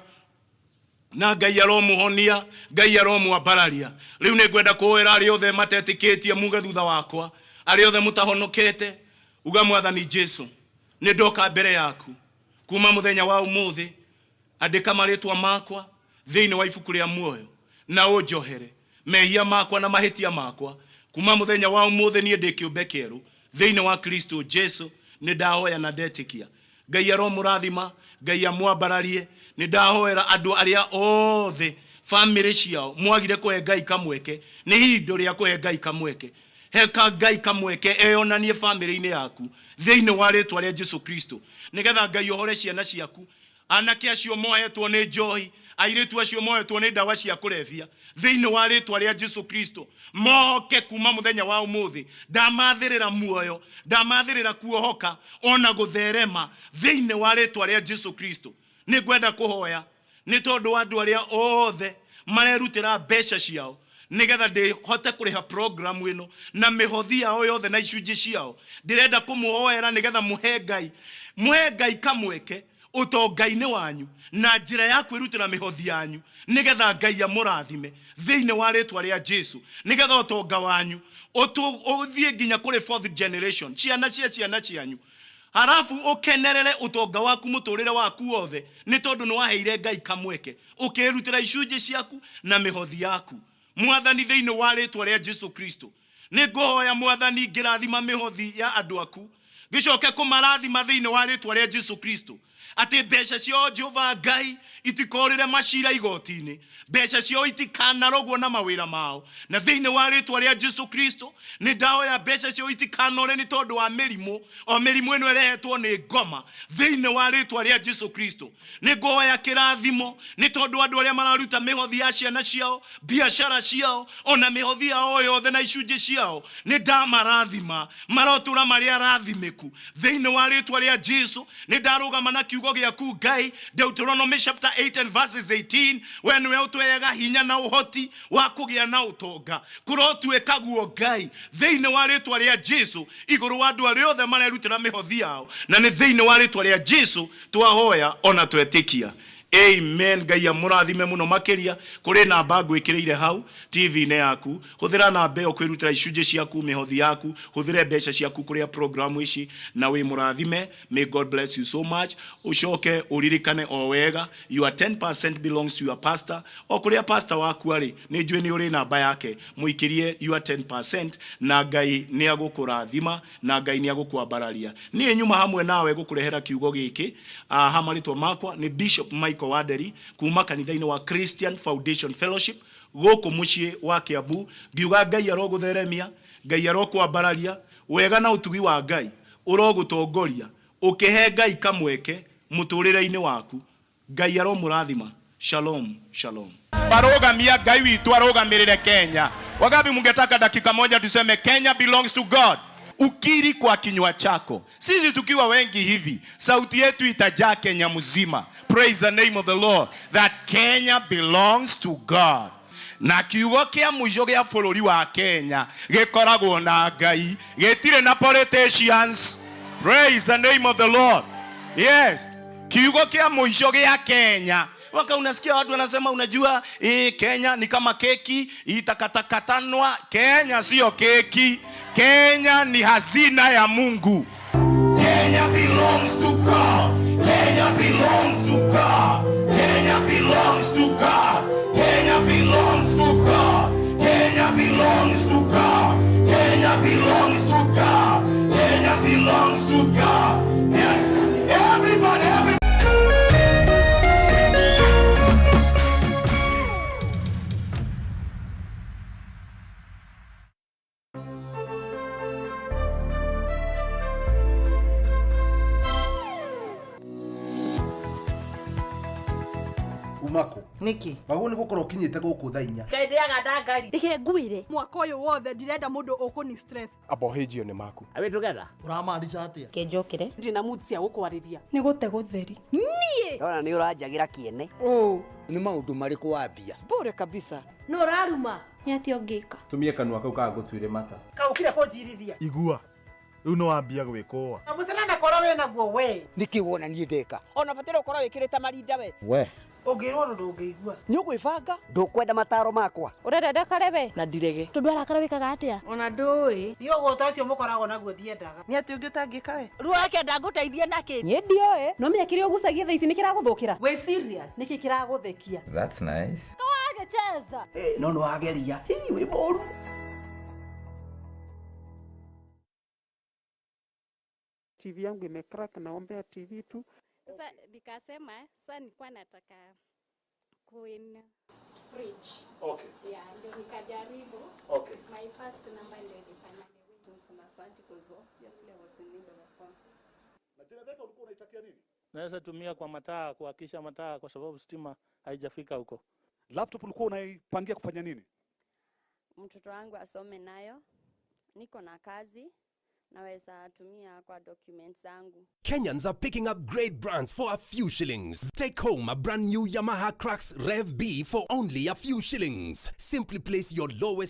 na Ngai aromuhonia, Ngai aromwambararia. Rĩu nĩ ngwenda kũhoera arĩa othe matetĩkĩtie muge thutha wakwa, arĩa othe mũtahonokete, uga, "Mwathani Jesu, nĩ ndoka mbere yaku kuma mũthenya wa ũmũthĩ, andĩka marĩtwa makwa thĩinĩ wa ibuku rĩa muoyo na ũnjohere mehia makwa na mahĩtia makwa. Kuma mũthenya wa ũmũthĩ niĩ ndĩ kĩũmbe kĩerũ thĩinĩ wa Kristo Jesu. Nĩ ndahoya na ndetĩkia." Ngai aromũrathima, Ngai amwambararie. Nĩ ndahoera andũ arĩa othe bamĩrĩ ciao mwagire kũhe Ngai kamweke. Nĩ ihinda rĩa kũhe Ngai kamweke. Heka Ngai kamweke eyonanie bamĩrĩ-inĩ yaku thĩinĩ wa rĩtwa rĩa Jesu Kristo, nĩgetha Ngai ohore ciana ciaku, anake acio mohetwo nĩ njohi, airĩtu acio mohetwo nĩ ndawa cia kũrebia, thĩinĩ wa rĩtwa rĩa Jesu Kristo mohoke kuma mũthenya wa ũmũthĩ. Ndamathĩrĩra muoyo, ndamathĩrĩra kuohoka ona gũtherema thĩinĩ wa rĩtwa rĩa Jesu Kristo. Nĩ ngwenda kũhoya nĩ tondũ wa andũ arĩa othe marerutĩra mbeca ciao nĩgetha ndĩhote kũrĩha programu ĩno na mĩhothi yao yothe na icunjĩ ciao. Ndĩrenda kũmũhoera nĩgetha mũhe Ngai kamweke ũtonga-inĩ wanyu na njĩra ya kwĩrutĩra mĩhothi yanyu, nĩgetha Ngai amũrathime thĩinĩ wa rĩtwa rĩa Jesu, nĩgetha ũtonga wanyu ũthiĩ nginya kũrĩ fourth generation, ciana cia ciana cianyu, halafu ũkenerere ũtonga waku mũtũrĩre waku wothe, nĩ tondũ nĩ waheire Ngai kamweke ũkĩrutĩra icunjĩ ciaku na mĩhothi yaku. Mwathani, thĩinĩ wa rĩtwa rĩa Jesu Kristo, nĩ ngũhoya Mwathani, ngĩrathima mĩhothi ya andũ aku, ngĩcoke kũmarathima thĩinĩ wa rĩtwa rĩa Jesu Kristo, atĩ mbeca ciao, Jehova Ngai, itikorĩre macira igoti-inĩ, mbeca ciao itikanarogwo na mawĩra mao, na thĩinĩ wa rĩtwa rĩa Jesu Kristo nĩ ndahoya mbeca ciao itikanore nĩ tondũ wa mĩrimũ, o mĩrimũ ĩno ĩrehetwo nĩ ngoma. Thĩinĩ wa rĩtwa rĩa Jesu Kristo nĩ ngũhoya kĩrathimo nĩ tondũ andũ arĩa mararuta mĩhothi ya ciana ciao, biacara ciao, ona mĩhothi yao yothe na icunjĩ ciao, nĩ ndamarathima, marotũra marĩ arathimĩku thĩinĩ wa rĩtwa rĩa Jesu. Nĩ ndarũgama na kiugo gĩaku Ngai, Deuteronomy chapter 8 and verses 18, we nĩwe ũtũheaga hinya na ũhoti wa kũgĩa na ũtonga. Kũrotuĩka guo Ngai, thĩinĩ wa rĩtwa rĩa Jesu, igũrũ wa andũ arĩa othe marerutĩra mĩhothi yao, na nĩ thĩinĩ wa rĩtwa rĩa Jesu twahoya ona twetĩkia. Amen. Ngai amũrathime mũno makĩria. Kũrĩ namba ngwĩkĩrĩire hau TV-inĩ yaku. Hũthĩra namba ĩyo kwĩrutĩra icunjĩ ciaku, mĩhothi yaku, hũthĩre mbeca ciaku kũrĩa programu ici, na wĩ mũrathime. May God bless you so much. Ũcoke ũririkane o wega, your 10% belongs to your pastor. O kũrĩa pastor waku arĩ, nĩ njũĩ nĩ ũrĩ namba yake, mũikĩrie your 10% na Ngai nĩ agũkũrathima na Ngai nĩ agũkwambararia. Niĩ nyuma hamwe nawe gũkũrehera kiugo gĩkĩ. Ha marĩtwa makwa nĩ Bishop Michael Wanderi kuma kanitha-inĩ wa Christian Foundation Fellowship gũkũ mũciĩ wa Kiambu, ngiuga Ngai arogũtheremia, Ngai arokwambararia, wega na ũtugi wa Ngai ũrogũtongoria ũkĩhe Ngai kamweke mũtũrĩre-inĩ waku. Ngai aromũrathima. Shalom, shalom. Barũgamia Ngai witũ arũgamĩrĩre Kenya. Wangapi mungetaka dakika moja tuseme Kenya belongs to God? Ukiri kwa kinywa chako. Sisi tukiwa wengi hivi, sauti yetu itajaa Kenya mzima. Praise the name of the Lord that Kenya belongs to God. Na kiugo kia mũico gĩa bũrũri wa Kenya gĩkoragwo na Ngai, gĩtirĩ na politicians. Praise the name of the Lord. Yes, kiugo kia mũico gĩa Kenya. Waka unasikia watu wanasema unajua, Kenya ni kama keki itakatakatanwa. Kenya sio keki. Kenya ni hazina ya Mungu. Kenya belongs to God. Kenya belongs to God. Kenya belongs to God. Kenya belongs to God. Kenya belongs to God. Kenya belongs to God. Kenya belongs to God. Yeah. Everybody, everybody. Umako Niki wagwo nĩ gũkorwo ũkinyĩte gũkũ thaa 4. Ngai ndangari. Reke ngwire. Mwaka ũyũ wothe ndirenda mũndũ ũkũni stress. Abohĩnjio nĩ maku. Are we together? Ũramaanisha atĩa? Kenjokere. Ndina mood cia gũkwarĩria. Nĩ gũte gũtheri. Niĩ. Ndona nĩ ũranjagĩra kĩene. Nĩ maũndũ marĩkũ wambia? Bure kabisa. No ũraruma. Nĩ atĩa ũngĩka? Tumie kanua kau kaga gũtuĩre mata. Kaũkire kũnjirithia. Igua. Rĩu nĩ wambia gwĩkũa. Mũcene na korwo wĩ naguo we. Nĩkĩ wona niĩ ndeka? Ona bataire ũkorwo wĩkĩrĩte marinda we. We. Ũngĩrwo ũndũ ndũngĩigua. Nĩ ũgwĩbanga? Ndũkwenda mataro makwa. Ũrenda ndakare we? Na ndirege. Tondũ arakara wĩkaga atĩa? Ona ndũĩ. Niĩ ũguo ta ũcio mũkoragwo naguo ndiendaga. Nĩ atĩ ũngĩ ũtangĩka we? Rĩu akenda ngũteithie nakĩ? Niĩ ndioĩ. No menya kĩrĩa ũgucagia thaa ici nĩ kĩragũthũkĩra. Wĩ serious? Nĩkĩ kĩragũthekia? That's nice. Kawagĩcheza. No nĩ wageria. Hii wĩ mũru. TV yangu imecrack, naombea TV tu. Sasa nikasema sasa nilikuwa nataka kuin fridge. Okay. Yeah, ndio nikajaribu. Okay. My first number ndio ilifanya niwe asante because obviously I was in need of a phone. Na generator ulikuwa unaitakia nini? Naweza tumia kwa mataa kuhakisha mataa kwa sababu stima haijafika huko. Laptop ulikuwa unaipangia kufanya nini? Mtoto wangu asome nayo. Niko na kazi. Naweza tumia kwa documents zangu. Kenyans are picking up great brands for a few shillings. Take home a brand new Yamaha Crux Rev B for only a few shillings. Simply place your lowest